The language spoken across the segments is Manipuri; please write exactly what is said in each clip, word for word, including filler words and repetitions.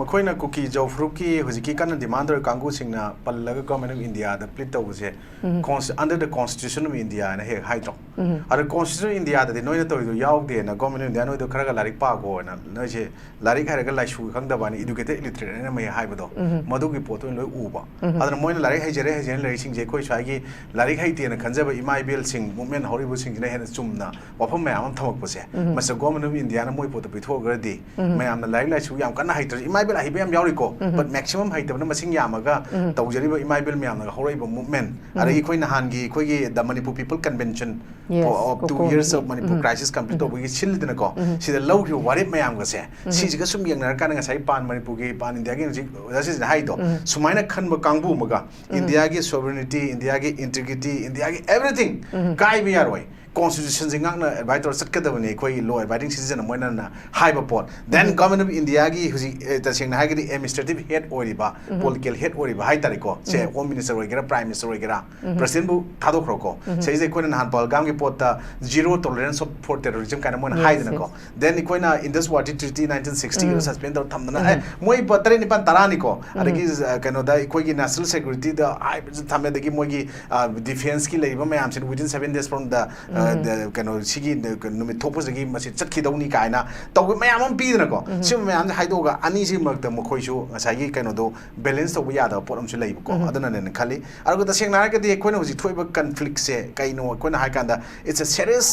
ꯑꯩꯈꯣꯏꯅ ꯀꯨꯀꯤ ꯖꯧ ꯐꯨꯔꯨꯞꯀꯤ ꯍꯧꯖꯤꯛꯀꯤ ꯀꯟꯅ demand ꯇꯧꯔꯤ ꯀꯥꯡꯕꯨꯁꯤꯡꯅ ꯄꯜꯂꯒ Government of India the plead ꯇꯧꯕꯁꯦ, ꯎꯝ꯫ Const-, under the Constitution of India ꯍꯥꯏꯅ ꯍꯦꯛ ꯍꯥꯏꯗ꯭ꯔꯣ? ꯎꯝ꯫ ꯑꯗꯣ Constitution of India ꯗꯗꯤ ꯅꯣꯏꯅ ꯇꯧꯔꯤꯗꯣ ꯌꯥꯎꯗꯦꯅ, Government of India ꯅꯣꯏꯗꯣ ꯈꯔꯒ ꯂꯥꯏꯔꯤꯛ ꯄꯥꯈꯣꯅ, ꯅꯣꯏꯁꯦ ꯂꯥꯏꯔꯤꯛ ꯍꯩꯔꯒ ꯂꯥꯏꯁꯨ ꯈꯪꯗꯕꯅꯤ, educated illiterate ꯍꯥꯏꯅ ꯃꯌꯥꯝ ꯍꯥꯏꯕꯗꯣ, ꯎꯝ꯫ ꯃꯗꯨꯒꯤ ꯄꯣꯠꯇꯣ ꯑꯣꯏꯅ ꯂꯣꯏ ꯎꯕ꯫ ꯎꯝ꯫ ꯑꯗꯨꯅ ꯃꯣꯏꯅ ꯂꯥꯏꯔꯤꯛ ꯍꯩꯖꯔꯦ, ꯍꯩꯖꯔꯦ ꯂꯥꯏꯔꯤꯛꯁꯤꯡꯁꯦ ꯑꯩꯈꯣꯏ ꯁ꯭ꯋꯥꯏꯒꯤ ꯂꯥꯏꯔꯤꯛ ꯍꯩꯇꯦꯅ ꯈꯟꯖꯕ ꯏꯃꯥ ꯏꯕꯦꯜꯁꯤꯡ, movement ꯍꯧꯔꯤꯕꯁꯤꯡꯁꯤꯅ ꯍꯦꯟꯅ ꯆꯨꯝꯅ ꯋꯥꯐꯝ ꯃꯌꯥꯝ ꯑꯃ ꯊꯝꯃꯛꯄꯁꯦ, ꯎꯝ꯫ ꯃꯁꯤ Government of India ꯅ ꯃꯣꯏ ꯄꯣꯠꯇꯣ ꯄꯤꯊꯣꯛꯑꯒꯗꯤ, ꯎꯝ꯫ ꯃꯌꯥꯝꯅ ꯂꯥꯏꯔꯤꯛ ꯂꯥꯏꯁꯨ ꯌꯥꯝ ꯀꯟꯅ ꯍꯩꯇ꯭ꯔꯁꯨ, ꯏꯃꯥ ꯏꯕꯦꯜ ꯑꯍꯩꯕ ꯌꯥꯝ ꯌꯥꯎꯔꯤꯀꯣ, ꯎꯝ꯫ But maximum ꯍꯩꯇꯕꯅ ꯃꯁꯤꯡ ꯌꯥꯝꯃꯒ, ꯎꯝ꯫ ꯇꯧꯖꯔꯤꯕ ꯏꯃꯥ ꯏꯕꯦꯜ ꯃꯌꯥꯝꯅꯒ ꯍꯧꯔꯛꯏꯕ movement, ꯎꯝ꯫ ꯑꯗꯒꯤ ꯑꯩꯈꯣꯏ ꯅꯍꯥꯟꯒꯤ ꯑꯩꯈꯣꯏꯒꯤ the Manipur People Convention Yes, of two years of ꯀꯣꯀꯣꯒꯤ꯫ Manipur um. Crisis complete ꯎꯝ꯫ ꯇꯧꯕꯒꯤ ꯁꯤꯜꯂꯤꯗꯅꯀꯣ, ꯎꯝ꯫ ꯁꯤꯗ ꯂꯧꯈꯤꯕ ꯋꯥꯔꯦꯞ ꯃꯌꯥꯝꯒꯁꯦ, ꯎꯝ꯫ ꯁꯤꯁꯤꯒ ꯁꯨꯝ ꯌꯦꯡꯅꯔꯀꯥꯟꯗ ꯉꯁꯥꯏ ꯄꯥꯟ ꯃꯅꯤꯄꯨꯔꯒꯤ, ꯄꯥꯟ ꯏꯟꯗꯤꯌꯥꯒꯤ ꯍꯧꯖꯤꯛ ꯑꯣꯖꯥꯁꯤꯡꯁꯤꯅ ꯍꯥꯏꯗꯣ, ꯎꯝ꯫ ꯁꯨꯃꯥꯏꯅ ꯈꯟꯕ ꯀꯥꯡꯕꯨ ꯑꯃꯒ ꯎꯝ꯫ ꯏꯟꯗꯤꯌꯥꯒꯤ sovereignty, ꯏꯟꯗꯤꯌꯥꯒꯤ integrity, ꯏꯟꯗꯤꯌꯥꯒꯤ everything ꯎꯝ꯫ ꯀꯥꯏꯕ ꯌꯥꯔꯣꯏ꯫ Constitution ꯁꯦ ꯉꯥꯛꯅ abide ꯇꯧꯔ ꯆꯠꯀꯗꯕꯅꯤ ꯑꯩꯈꯣꯏ law abiding citizen ꯑꯃ ꯑꯣꯏꯅ ꯍꯥꯏꯕ ꯄꯣꯠ꯫ Then um. Government of India ꯒꯤ ꯍꯧꯖꯤꯛ, ꯑꯦ, ꯇꯁꯦꯡꯅ ꯍꯥꯏꯔꯒꯗꯤ administrative head ꯑꯣꯏꯔꯤꯕ, ꯎꯝ꯫ Political head ꯑꯣꯏꯔꯤꯕ ꯍꯥꯏꯇꯥꯔꯦꯀꯣ꯫ ꯁꯦ ꯎꯝ꯫ Home Minister ꯑꯣꯏꯒꯦꯔꯥ, Prime Minister ꯑꯣꯏꯒꯦꯔꯥ, ꯎꯝ꯫ President ꯕꯨ ꯊꯥꯗꯣꯛꯈ꯭ꯔꯣꯀꯣ꯫ ꯎꯝ꯫ ꯁꯤꯗꯩꯁꯤꯗ ꯑꯩꯈꯣꯏꯅ ꯅꯍꯥꯟ ꯄꯍꯜꯒꯥꯝꯒꯤ ꯄꯣꯠꯇ zero tolerance of, for terrorism ꯀꯥꯏꯅ ꯃꯣꯏꯅ Yes, ꯍꯥꯏꯗꯅꯀꯣ꯫ Yes꯫ Then ꯑꯩꯈꯣꯏꯅ Indus Wahdi Treaty nineteen sixty ꯎꯝ꯫ Suspend ꯇꯧꯔ ꯊꯝꯗꯅ, ꯎꯝ꯫ ꯑꯦ, ꯃꯣꯏ ꯄ-, ꯇꯔꯦꯠ ꯅꯤꯄꯥꯟ ꯇꯔꯥꯅꯤꯀꯣ꯫ ꯎꯝ꯫ ꯑꯗꯒꯤ, ꯑ, ꯀꯩꯅꯣꯗ ꯑꯩꯈꯣꯏꯒꯤ national security ꯗ ꯍꯥꯏꯕꯁꯨ ꯊꯝꯃꯦ, ꯑꯗꯒꯤ ꯃꯣꯏꯒꯤ, ꯑ, defence ꯀꯤ ꯂꯩꯔꯤꯕ ꯃꯌꯥꯝꯁꯤꯅ within seven days from the, ꯑ, ꯎꯝ꯫ The, ꯀꯩꯅꯣ, ꯁꯤꯒꯤ ꯅꯨꯃꯤꯠ ꯊꯣꯛꯄꯁꯤꯗꯒꯤ ꯃꯁꯤ ꯆꯠꯈꯤꯗꯧꯅꯤ ꯀꯥꯏꯅ ꯇꯧꯕ ꯃꯌꯥꯝ ꯑꯃ ꯄꯤꯗꯅꯀꯣ꯫ ꯎꯝ꯫ ꯁꯤꯒꯨꯝꯕ ꯃꯌꯥꯝꯁꯦ ꯍꯥꯏꯗꯣꯛꯑꯒ ꯑꯅꯤꯁꯤꯒꯤ ꯃꯔꯛꯇ ꯃꯈꯣꯏꯁꯨ ꯉꯁꯥꯏꯒꯤ ꯀꯩꯅꯣꯗꯣ balance ꯇꯧꯕ ꯌꯥꯗꯕ ꯄꯣꯠ ꯑꯃꯁꯨ ꯂꯩꯕꯀꯣ꯫ ꯎꯝ꯫ ꯑꯗꯨꯅꯅꯦꯅ ꯈꯜꯂꯤ꯫ ꯑꯗꯨꯒ ꯇꯁꯦꯡꯅ ꯍꯥꯏꯔꯒꯗꯤ ꯑꯩꯈꯣꯏꯅ ꯍꯧꯖꯤꯛ ꯊꯣꯛꯏꯕ conflict ꯁꯦ ꯀꯩꯅꯣ ꯑꯩꯈꯣꯏꯅ ꯍꯥꯏ ꯀꯥꯟꯗ, it's a serious,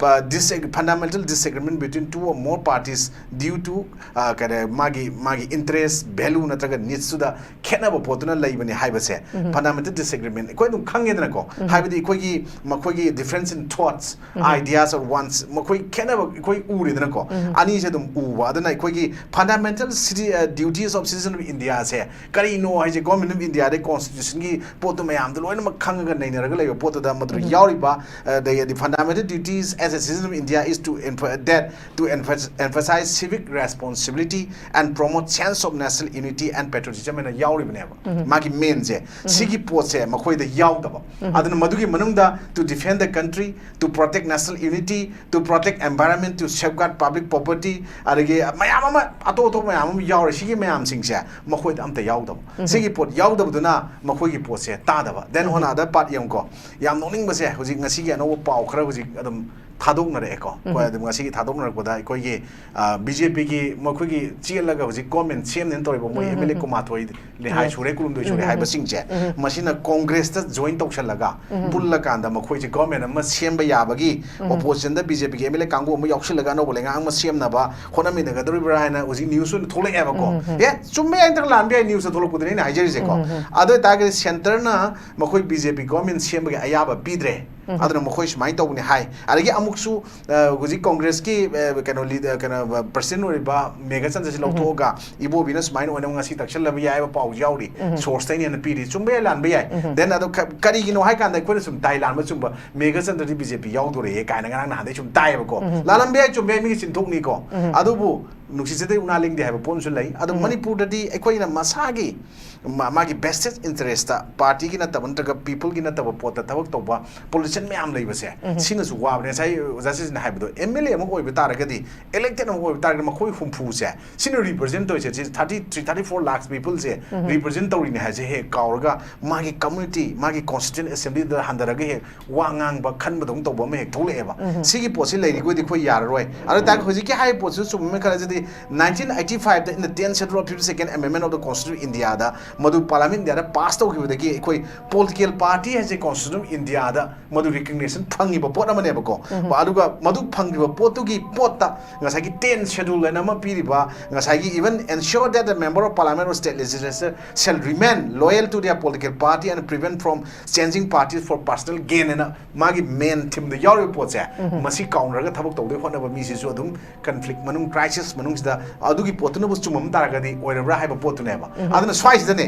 uh, disag-, fundamental disagreement between two or more parties due to, uh, ꯀꯔꯤ, ꯃꯥꯒꯤ, ꯃꯥꯒꯤ interest, value ꯅꯠꯇ꯭ꯔꯒ needs ꯇꯨꯗ ꯈꯦꯠꯅꯕ ꯄꯣꯠꯇꯨꯅ ꯂꯩꯕꯅꯤ ꯍꯥꯏꯕꯁꯦ, ꯎꯝ꯫ Fundamental disagreement ꯑꯩꯈꯣꯏ ꯑꯗꯨꯝ ꯈꯪꯉꯦꯗꯅꯀꯣ꯫ ꯎꯝ꯫ ꯍꯥꯏꯕꯗꯤ ꯑꯩꯈꯣꯏꯒꯤ, ꯃꯈꯣꯏꯒꯤ difference in thoughts, um. Ideas or wants, ꯃꯈꯣꯏ ꯈꯦꯠꯅꯕ ꯑꯩꯈꯣꯏ ꯎꯔꯦꯗꯅꯀꯣ꯫ ꯎꯝ꯫ ꯑꯅꯤꯁꯦ ꯑꯗꯨꯝ ꯎꯕ꯫ ꯑꯗꯨꯅ ꯑꯩꯈꯣꯏꯒꯤ fundamental city, ꯑ, duties of citizen of India ꯁꯦ ꯀꯔꯤꯅꯣ ꯍꯥꯏꯁꯦ, Government of India the Constitution ꯒꯤ ꯄꯣꯠꯇꯨ ꯃꯌꯥꯝꯗꯣ ꯂꯣꯏꯅꯃꯛ ꯈꯪꯉꯒ ꯅꯩꯅꯔꯒ ꯂꯩꯕ ꯄꯣꯠꯇꯨꯗ ꯃꯗꯨꯗ ꯎꯝ꯫ ꯌꯥꯎꯔꯤꯕ, ꯑ, ꯑꯗꯒꯤ fundamental duties as a citizen of India is to emph- that to emph- emphasize civic responsibility and promote sense of national unity and patriotism ꯍꯥꯏꯅ ꯌꯥꯎꯔꯤꯕꯅꯦꯕ꯫ ꯃꯥꯒꯤ ꯃꯦꯟꯁꯦ ꯁꯤꯒꯤ ꯄꯣꯠꯁꯦ ꯃꯈꯣꯏꯗ ꯌꯥꯎꯗꯕ꯫ ꯑꯗꯨꯅ ꯃꯗꯨꯒꯤ ꯃꯅꯨꯡꯗ to defend the country, to protect national unity, to protect environment, to safeguard public property, ꯑꯗꯒꯤ ꯃꯌꯥꯝ ꯑꯃ, ꯑꯇꯣꯞ ꯑꯇꯣꯞꯄ ꯃꯌꯥꯝ ꯑꯃ ꯌꯥꯎꯔꯦ꯫ ꯁꯤꯒꯤ ꯃꯌꯥꯝꯁꯤꯡꯁꯦ ꯃꯈꯣꯏꯗ ꯑꯝꯇ ꯌꯥꯎꯗꯕ꯫ ꯁꯤꯒꯤ ꯄꯣꯠ ꯌꯥꯎꯗꯕꯗꯨꯅ ꯃꯈꯣꯏꯒꯤ ꯄꯣꯠꯁꯦ ꯇꯥꯗꯕ꯫ Then on other part ꯌꯦꯡꯉꯨꯀꯣ, ꯌꯥꯝ ꯅꯣꯛꯅꯤꯡꯕꯁꯦ, ꯍꯧꯖꯤꯛ ꯉꯁꯤꯒꯤ ꯑꯅꯧꯕ ꯄꯥꯎ ꯈꯔ ꯍꯧꯖꯤꯛ ꯑꯗꯨꯝ ꯊꯥꯗꯣꯛꯅꯔꯛꯑꯦꯀꯣ꯫ ꯑꯩꯈꯣꯏ ꯑꯗꯨꯝ ꯉꯁꯤꯒꯤ ꯊꯥꯗꯣꯛꯅꯔꯛꯄꯗ ꯑꯩꯈꯣꯏꯒꯤ, ꯑ, ꯕꯤ ꯖꯦ ꯄꯤꯒꯤ ꯃꯈꯣꯏꯒꯤ ꯆꯦꯜꯂꯒ ꯍꯧꯖꯤꯛ ꯒꯣꯔꯃꯦꯟ ꯁꯦꯝꯅꯦꯅ ꯇꯧꯔꯤꯕ ꯃꯣꯏ ꯑꯦꯝ ꯑꯦꯜ ꯑꯦ ꯀꯨꯟꯃꯥꯊꯣꯏ ꯂꯩꯍꯥꯏ ꯁꯨꯔꯦ, ꯀꯨꯟꯍꯨꯝꯗꯣꯏ ꯁꯨꯔꯦ ꯍꯥꯏꯕꯁꯤꯡꯁꯦ ꯃꯁꯤꯅ ꯀꯣꯡꯒ꯭ꯔꯦꯁꯇ ꯖꯣꯏꯟ ꯇꯧꯁꯜꯂꯒ ꯄꯨꯜꯂꯀꯥꯟꯗ ꯃꯈꯣꯏꯁꯦ ꯒꯣꯔꯃꯦꯟ ꯑꯃ ꯁꯦꯝꯕ ꯌꯥꯕꯒꯤ ꯑꯣꯄꯣꯖꯤꯁꯟꯗ ꯕꯤ ꯖꯦ ꯄꯤꯒꯤ ꯑꯦꯝ ꯑꯦꯜ ꯑꯦ ꯀꯥꯡꯕꯨ ꯑꯃ ꯌꯥꯎꯁꯜꯂꯒ ꯑꯅꯧꯕ ꯂꯩꯉꯥꯛ ꯑꯃ ꯁꯦꯝꯅꯕ ꯍꯣꯠꯅꯃꯤꯟꯅꯒꯗꯧꯔꯤꯕ꯭ꯔꯥ ꯍꯥꯏꯅ ꯍꯧꯖꯤꯛ ꯅ꯭ꯌꯨꯁ ꯑꯣꯏꯅ ꯊꯣꯛꯂꯛꯑꯦꯕꯀꯣ꯫ ꯑꯦ, ꯆꯨꯝꯕ ꯌꯥꯏ, ꯅꯠꯇ꯭ꯔꯒ ꯂꯥꯟꯕ ꯌꯥꯏ, ꯅ꯭ꯌꯨꯁꯇ ꯊꯣꯛꯂꯛꯄꯗꯨꯅ ꯑꯩꯅ ꯍꯥꯏꯖꯔꯤꯁꯦꯀꯣ꯫ ꯑꯗꯨ ꯑꯣꯏꯇꯥꯔꯒꯗꯤ ꯁꯦꯟꯇꯔꯅ ꯃꯈꯣꯏ ꯕꯤ ꯖꯦ ꯄꯤ ꯒꯣꯔꯃꯦꯟ ꯁꯦꯝꯕꯒꯤ ꯑꯌꯥꯕ ꯄꯤꯗ꯭ꯔꯦ꯫ ꯑꯗꯨꯅ ꯃꯈꯣꯏ ꯁꯨꯃꯥꯏꯅ ꯇꯧꯕꯅꯤ ꯍꯥꯏ꯫ ꯑꯗꯒꯤ ꯑꯃꯨꯛꯁꯨ, ꯑ, ꯍꯧꯖꯤꯛ ꯀꯣꯡꯒ꯭ꯔꯦꯁꯀꯤ, ꯑ, ꯀꯩꯅꯣ ꯂꯤꯗ-, ꯀꯩꯅꯣ, ꯑ, ꯄ꯭ꯔꯁꯤꯗꯦꯟ ꯑꯣꯏꯔꯤꯕ ꯃꯦꯘꯆꯟꯗ꯭ꯔꯁꯤ ꯂꯧꯊꯣꯛꯑꯒ ꯏꯕꯣꯕꯤꯅ ꯁꯨꯃꯥꯏꯅ ꯑꯣꯏꯅ ꯉꯁꯤ ꯇꯛꯁꯜꯂꯕ ꯌꯥꯏ ꯍꯥꯏꯕ ꯄꯥꯎꯁꯨ ꯌꯥꯎꯔꯤ꯫ ꯁꯣꯔꯁꯇꯩꯅꯦꯅ ꯄꯤꯔꯤ꯫ ꯆꯨꯝꯕ ꯌꯥꯏ, ꯂꯥꯟꯕ ꯌꯥꯏ꯫ Then ꯑꯗꯣ ꯀ-, ꯀꯔꯤꯒꯤꯅꯣ ꯍꯥꯏ ꯀꯥꯟꯗ ꯑꯩꯈꯣꯏꯅ ꯁꯨꯝ ꯇꯥꯏ, ꯂꯥꯟꯕ ꯆꯨꯝꯕ, ꯃꯦꯘꯆꯟꯗ꯭ꯔꯗꯤ ꯕꯤ ꯖꯦ ꯄꯤ ꯌꯥꯎꯗꯣꯔꯦ ꯀꯥꯏꯅ ꯉꯔꯥꯡ ꯅꯍꯥꯟꯗꯩ ꯁꯨꯝ ꯇꯥꯏꯌꯦꯕꯀꯣ꯫ ꯂꯥꯜꯂꯝꯕ ꯌꯥꯏ, ꯆꯨꯝꯕ ꯌꯥꯏ, ꯃꯤꯒꯤ ꯆꯤꯟꯊꯣꯛꯅꯤꯀꯣ꯫ ꯑꯗꯨꯕꯨ ꯅꯨꯡꯁꯤꯠ ꯁꯤꯠꯇꯩ ꯎꯅꯥ ꯂꯦꯡꯗꯦ ꯍꯥꯏꯕ ꯄꯣꯠ ꯑꯃꯁꯨ ꯂꯩ꯫ ꯑꯗꯣ ꯃꯅꯤꯄꯨꯔꯗꯗꯤ ꯑꯩꯈꯣꯏꯅ ꯃꯁꯥꯒꯤ ꯃꯥ-, ꯃꯥꯒꯤ vested interest, ꯄꯥꯔꯇꯤꯒꯤ ꯅꯠꯇꯕ ꯅꯠꯇ꯭ꯔꯒ ꯄꯤꯄꯜꯒꯤ ꯅꯠꯇꯕ ꯄꯣꯠꯇ ꯊꯕꯛ ꯇꯧꯕ ꯄꯣꯂꯤꯇꯤꯁꯤꯌꯟ ꯃꯌꯥꯝ ꯂꯩꯕꯁꯦ, ꯁꯤꯅꯁꯨ ꯋꯥꯕꯅꯦ꯫ ꯉꯁꯥꯏ ꯑꯣꯖꯥ ꯁꯤꯁꯤꯅ ꯍꯥꯏꯕꯗꯣ, ꯑꯦꯝ ꯑꯦꯜ ꯑꯦ ꯑꯃ ꯑꯣꯏꯕ ꯇꯥꯔꯒꯗꯤ, ꯏꯂꯦꯛꯇꯦꯗ ꯑꯃ ꯑꯣꯏꯕ ꯇꯥꯔꯒꯗꯤ, ꯃꯈꯣꯏ ꯍꯨꯝꯐꯨꯁꯦ, ꯁꯤꯅ ꯔꯤꯄ꯭ꯔꯖꯦꯟ ꯇꯧꯔꯤꯁꯦ, ꯁꯤ thirty three, thirty four lakhs people ꯁꯦ ꯔꯤꯄ꯭ꯔꯖꯦꯟ ꯇꯧꯔꯤꯅꯦ ꯍꯥꯏꯁꯦ ꯍꯦꯛ ꯀꯥꯎꯔꯒ, ꯃꯥꯒꯤ ꯀꯝꯃ꯭ꯌꯨꯅꯤꯇꯤ, ꯃꯥꯒꯤ ꯀꯣꯟꯁꯇꯤꯇ꯭ꯌꯨꯌꯦꯟ ꯑꯦꯁꯦꯝꯕ꯭ꯂꯤꯗ ꯍꯟꯊꯔꯒ ꯍꯦꯛ ꯋꯥ ꯉꯥꯡꯕ, ꯈꯟꯕꯗꯧꯅ ꯇꯧꯕ ꯑꯃ ꯍꯦꯛ ꯊꯣꯛꯂꯛꯑꯦꯕ꯫ ꯁꯤꯒꯤ ꯄꯣꯠꯁꯤ ꯂꯩꯔꯤꯈꯣꯏꯗꯤ ꯑꯩꯈꯣꯏ ꯌꯥꯔꯔꯣꯏ꯫ ꯑꯗꯨ ꯇꯥꯔꯒ ꯍꯧꯖꯤꯛꯀꯤ ꯍꯥꯏꯔꯤꯕ ꯄꯣꯠꯁꯤꯁꯨ ꯆꯨꯝꯃꯦ ꯈꯜꯂꯁꯤꯗꯤ, nineteen eighty five the in the tenth Schedule of fifty second Amendment of the Constitution of India ꯗ ꯃꯗꯨ Parliament India ꯗ ꯄꯥꯁ ꯇꯧꯈꯤꯕꯗꯒꯤ ꯑꯩꯈꯣꯏ ꯄꯣꯂꯤꯇꯤꯀꯦꯜ ꯄꯥꯔꯇꯤ ꯍꯥꯏꯁꯦ Constitution of India ꯗ ꯃꯗꯨ ꯔꯤꯀꯒꯅꯤꯁꯟ ꯐꯪꯉꯤꯕ ꯄꯣꯠ ꯑꯃꯅꯦꯕꯀꯣ꯫ ꯑꯗꯨꯒ ꯃꯗꯨ ꯐꯪꯈꯤꯕ ꯄꯣꯠꯇꯨꯒꯤ ꯄꯣꯠꯇ ꯉꯁꯥꯏꯒꯤ tenth Schedule ꯍꯥꯏꯅ ꯑꯃ ꯄꯤꯔꯤꯕ, ꯉꯁꯥꯏꯒꯤ even ensure that the member of parliament or state legislature shall remain loyal to their political party and prevent from changing parties for personal gain ꯍꯥꯏꯅ ꯃꯥꯒꯤ ꯃꯦꯟ ꯊꯤꯝꯗ ꯌꯥꯎꯔꯤꯕ ꯄꯣꯠꯁꯦ, ꯃꯁꯤ ꯀꯥꯎꯅꯔꯒ ꯊꯕꯛ ꯇꯧꯗꯣꯏ ꯍꯣꯠꯅꯕ ꯃꯤꯁꯤꯁꯨ ꯑꯗꯨꯝ ꯀꯟꯐ꯭ꯂꯤꯛ ꯃꯅꯨꯡ, ꯀ꯭ꯔꯥꯏꯁꯤꯁ ꯃꯅꯨꯡꯁꯤꯗ ꯑꯗꯨꯒꯤ ꯄꯣꯠꯇꯨꯅꯕꯨ ꯆꯨꯝꯃꯝ ꯇꯥꯔꯒꯗꯤ ꯑꯣꯏꯔꯕ꯭ꯔꯥ ꯍꯥꯏꯕ ꯄꯣꯠꯇꯨꯅꯦꯕ꯫ ꯑꯗꯨꯅ ꯁ꯭ꯋꯥꯏꯁꯤꯗꯅꯦ,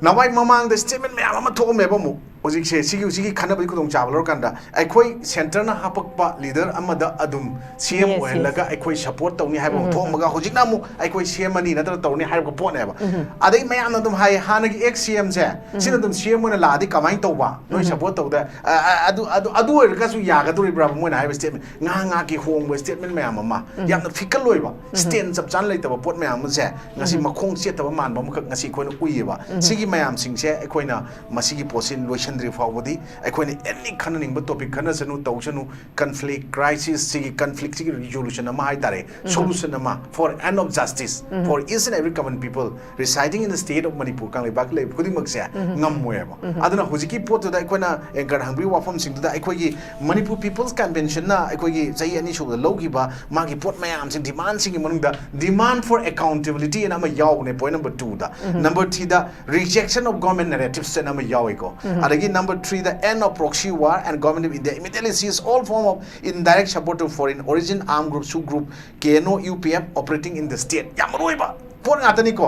ꯅꯋꯥꯏ ꯃꯃꯥꯡꯗ ꯁ꯭ꯇꯦꯠꯃꯦꯟ ꯃꯌꯥꯝ ꯑꯃ ꯊꯣꯛꯑꯝꯃꯦꯕ ꯑꯃꯨꯛ꯫ ꯍꯧꯖꯤꯛꯁꯦ ꯁꯤꯒꯤ ꯁꯤꯒꯤ ꯈꯟꯅꯕꯒꯤ ꯈꯨꯗꯣꯡꯆꯥꯕ ꯂꯧꯔꯀꯥꯟꯗ ꯑꯩꯈꯣꯏ centreꯅ ꯍꯥꯄꯛꯄ leader ꯑꯃꯗ ꯑꯗꯨꯝ C M Yes, yes. ꯑꯣꯏꯍꯜꯂꯒ ꯑꯩꯈꯣꯏ support ꯇꯧꯅꯤ ꯍꯥꯏꯕ ꯑꯃ ꯊꯣꯛꯑꯝꯃꯒ ꯍꯧꯖꯤꯛꯅ ꯑꯃꯨꯛ ꯑꯩꯈꯣꯏ ꯁꯦꯝꯃꯅꯤ ꯅꯠꯇ꯭ꯔꯒ ꯇꯧꯔꯅꯤ ꯍꯥꯏꯕ ꯄꯣꯠꯅꯦꯕ꯫ ꯑꯗꯩ ꯃꯌꯥꯝꯅ ꯑꯗꯨꯝ ꯍꯥꯏ, ꯍꯥꯟꯅꯒꯤ ex C M ꯁꯦ ꯁꯤꯅ ꯑꯗꯨꯝ C M ꯑꯣꯏꯅ ꯂꯥꯛꯑꯗꯤ ꯀꯃꯥꯏꯅ ꯇꯧꯕ? ꯅꯣꯏ support ꯇꯧꯗ ꯑ, ꯑ, ꯑꯗꯨ ꯑꯗꯨ ꯑꯗꯨ ꯑꯣꯏꯔꯒꯁꯨ ꯌꯥꯒꯗꯣꯔꯤꯕ꯭ꯔꯥ ꯃꯣꯏꯅ ꯍꯥꯏꯕ statement? ꯉꯥꯏꯍꯥꯛ ꯉꯥꯏꯍꯥꯛꯀꯤ ꯍꯣꯡꯕ statement ꯃꯌꯥꯝ ꯑꯃ, ꯌꯥꯝꯅ fickle ꯑꯣꯏꯕ, stand ꯆꯞ ꯆꯥꯅ ꯂꯩꯇꯕ ꯄꯣꯠ ꯃꯌꯥꯝ ꯑꯃꯁꯦ ꯉꯁꯤ ꯃꯈꯣꯡ ꯆꯦꯠꯇꯕ ꯃꯥꯟꯕ ꯑꯃꯈꯛ ꯉꯁꯤ ꯑꯩꯈꯣꯏꯅ ꯎꯏꯌꯦꯕ꯫ ꯁꯤꯒꯤ ꯃꯌꯥꯝꯁꯤꯡꯁꯦ ꯑꯩꯈꯣꯏꯅ ꯃꯁꯤꯒꯤ ꯄꯣꯠꯁꯤ ꯂꯣꯏꯁꯤꯟꯗ꯭ꯔꯤ ꯐꯥꯎꯕꯗꯤ ꯑꯩꯈꯣꯏꯅ any ꯈꯟꯅꯅꯤꯡꯕ topic ꯈꯟꯅꯁꯅꯨ, ꯇꯧꯁꯅꯨ, conflict, crisis, ꯁꯤꯒꯤ conflict ꯁꯤꯒꯤ resolution ꯑꯃ ꯍꯥꯏꯇꯥꯔꯦ, solution ꯑꯃ, for end of justice for each and every common people residing in the state of Manipur, ꯀꯪꯂꯩꯄꯥꯛꯀꯤ ꯂꯩꯕ ꯈꯨꯗꯤꯡꯃꯛꯁꯦ ꯉꯝꯃꯣꯏꯕ꯫ ꯑꯗꯨꯅ ꯍꯧꯖꯤꯛꯀꯤ ꯄꯣꯠꯇꯨꯗ ꯑꯩꯈꯣꯏꯅ anchorꯅ ꯍꯪꯕꯤꯕ ꯋꯥꯐꯝꯁꯤꯡꯗꯨꯗ ꯑꯩꯈꯣꯏꯒꯤ Manipur People's Conventionꯅ ꯑꯩꯈꯣꯏꯒꯤ ꯆꯍꯤ ꯑꯅꯤ ꯁꯨꯕꯗ ꯂꯧꯈꯤꯕ ꯃꯥꯒꯤ ꯄꯣꯠ ꯃꯌꯥꯝꯁꯤꯡ, demandꯁꯤꯡꯒꯤ ꯃꯅꯨꯡꯗ demand for accountability ꯑꯅ ꯑꯃ ꯌꯥꯎꯕꯅꯦ, point number twoꯗ꯫ Number threeꯗ rejection of government narratives ꯑꯅ ꯑꯃ ꯌꯥꯎꯏꯀꯣ꯫ ꯑꯗꯒꯤ number threeꯗ end of proxy war and Government of India immediately cease all form of indirect support to foreign origin armed groups, sub group, K N O, U P F operating in the state. ꯌꯥꯝ ꯃꯔꯨ ꯑꯣꯏꯕ ꯄꯣꯠ ꯉꯥꯛꯇꯅꯤꯀꯣ꯫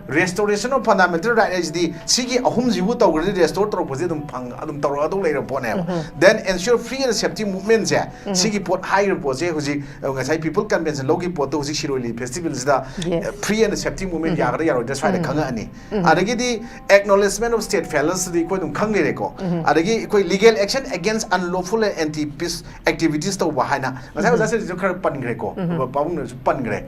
Restoration of fundamental right ꯍꯥꯏꯁꯤꯗꯤ ꯁꯤꯒꯤ ꯑꯍꯨꯝꯁꯤꯕꯨ ꯇꯧꯈ꯭ꯔꯗꯤ restore ꯇꯧꯔꯛꯄꯁꯦ ꯑꯗꯨꯝ ꯐꯪ ꯑꯗꯨꯝ ꯇꯧꯔꯛꯑꯗꯧ ꯂꯩꯔꯕ ꯄꯣꯠꯅꯦꯕ꯫ Then ensure free and safety movementꯁꯦ, ꯁꯤꯒꯤ ꯄꯣꯠ ꯍꯥꯏꯔꯤꯕ ꯄꯣꯠꯁꯦ ꯍꯧꯖꯤꯛ, ꯑ, ꯉꯁꯥꯏ People Convention ꯂꯧꯈꯤꯕ ꯄꯣꯠꯇꯣ ꯍꯧꯖꯤꯛ ꯁꯤꯔꯣꯏ ꯂꯤꯂꯤ festivalꯁꯤꯗ, Yes. ꯑ, free and safety movement ꯌꯥꯒꯗ꯭ꯔꯥ ꯌꯥꯔꯣꯏꯗ꯭ꯔꯥ ꯁ꯭ꯋꯥꯏꯗ ꯈꯪꯉꯛꯑꯅꯤ꯫ ꯑꯗꯒꯤꯗꯤ acknowledgement of state failuresꯇꯨꯗꯤ ꯑꯩꯈꯣꯏ ꯑꯗꯨꯝ ꯈꯪꯂꯤꯔꯦꯀꯣ꯫ ꯑꯗꯒꯤ ꯑꯩꯈꯣꯏ legal action against unlawful and anti peace activities ꯇꯧꯕ ꯍꯥꯏꯅ ꯉꯁꯥꯏ ꯑꯣꯖꯥ ꯁꯤꯗꯁꯨ ꯈꯔ ꯄꯟꯈ꯭ꯔꯦꯀꯣ, ꯄꯥꯕꯨꯡꯅꯁꯨ ꯄꯟꯈ꯭ꯔꯦ꯫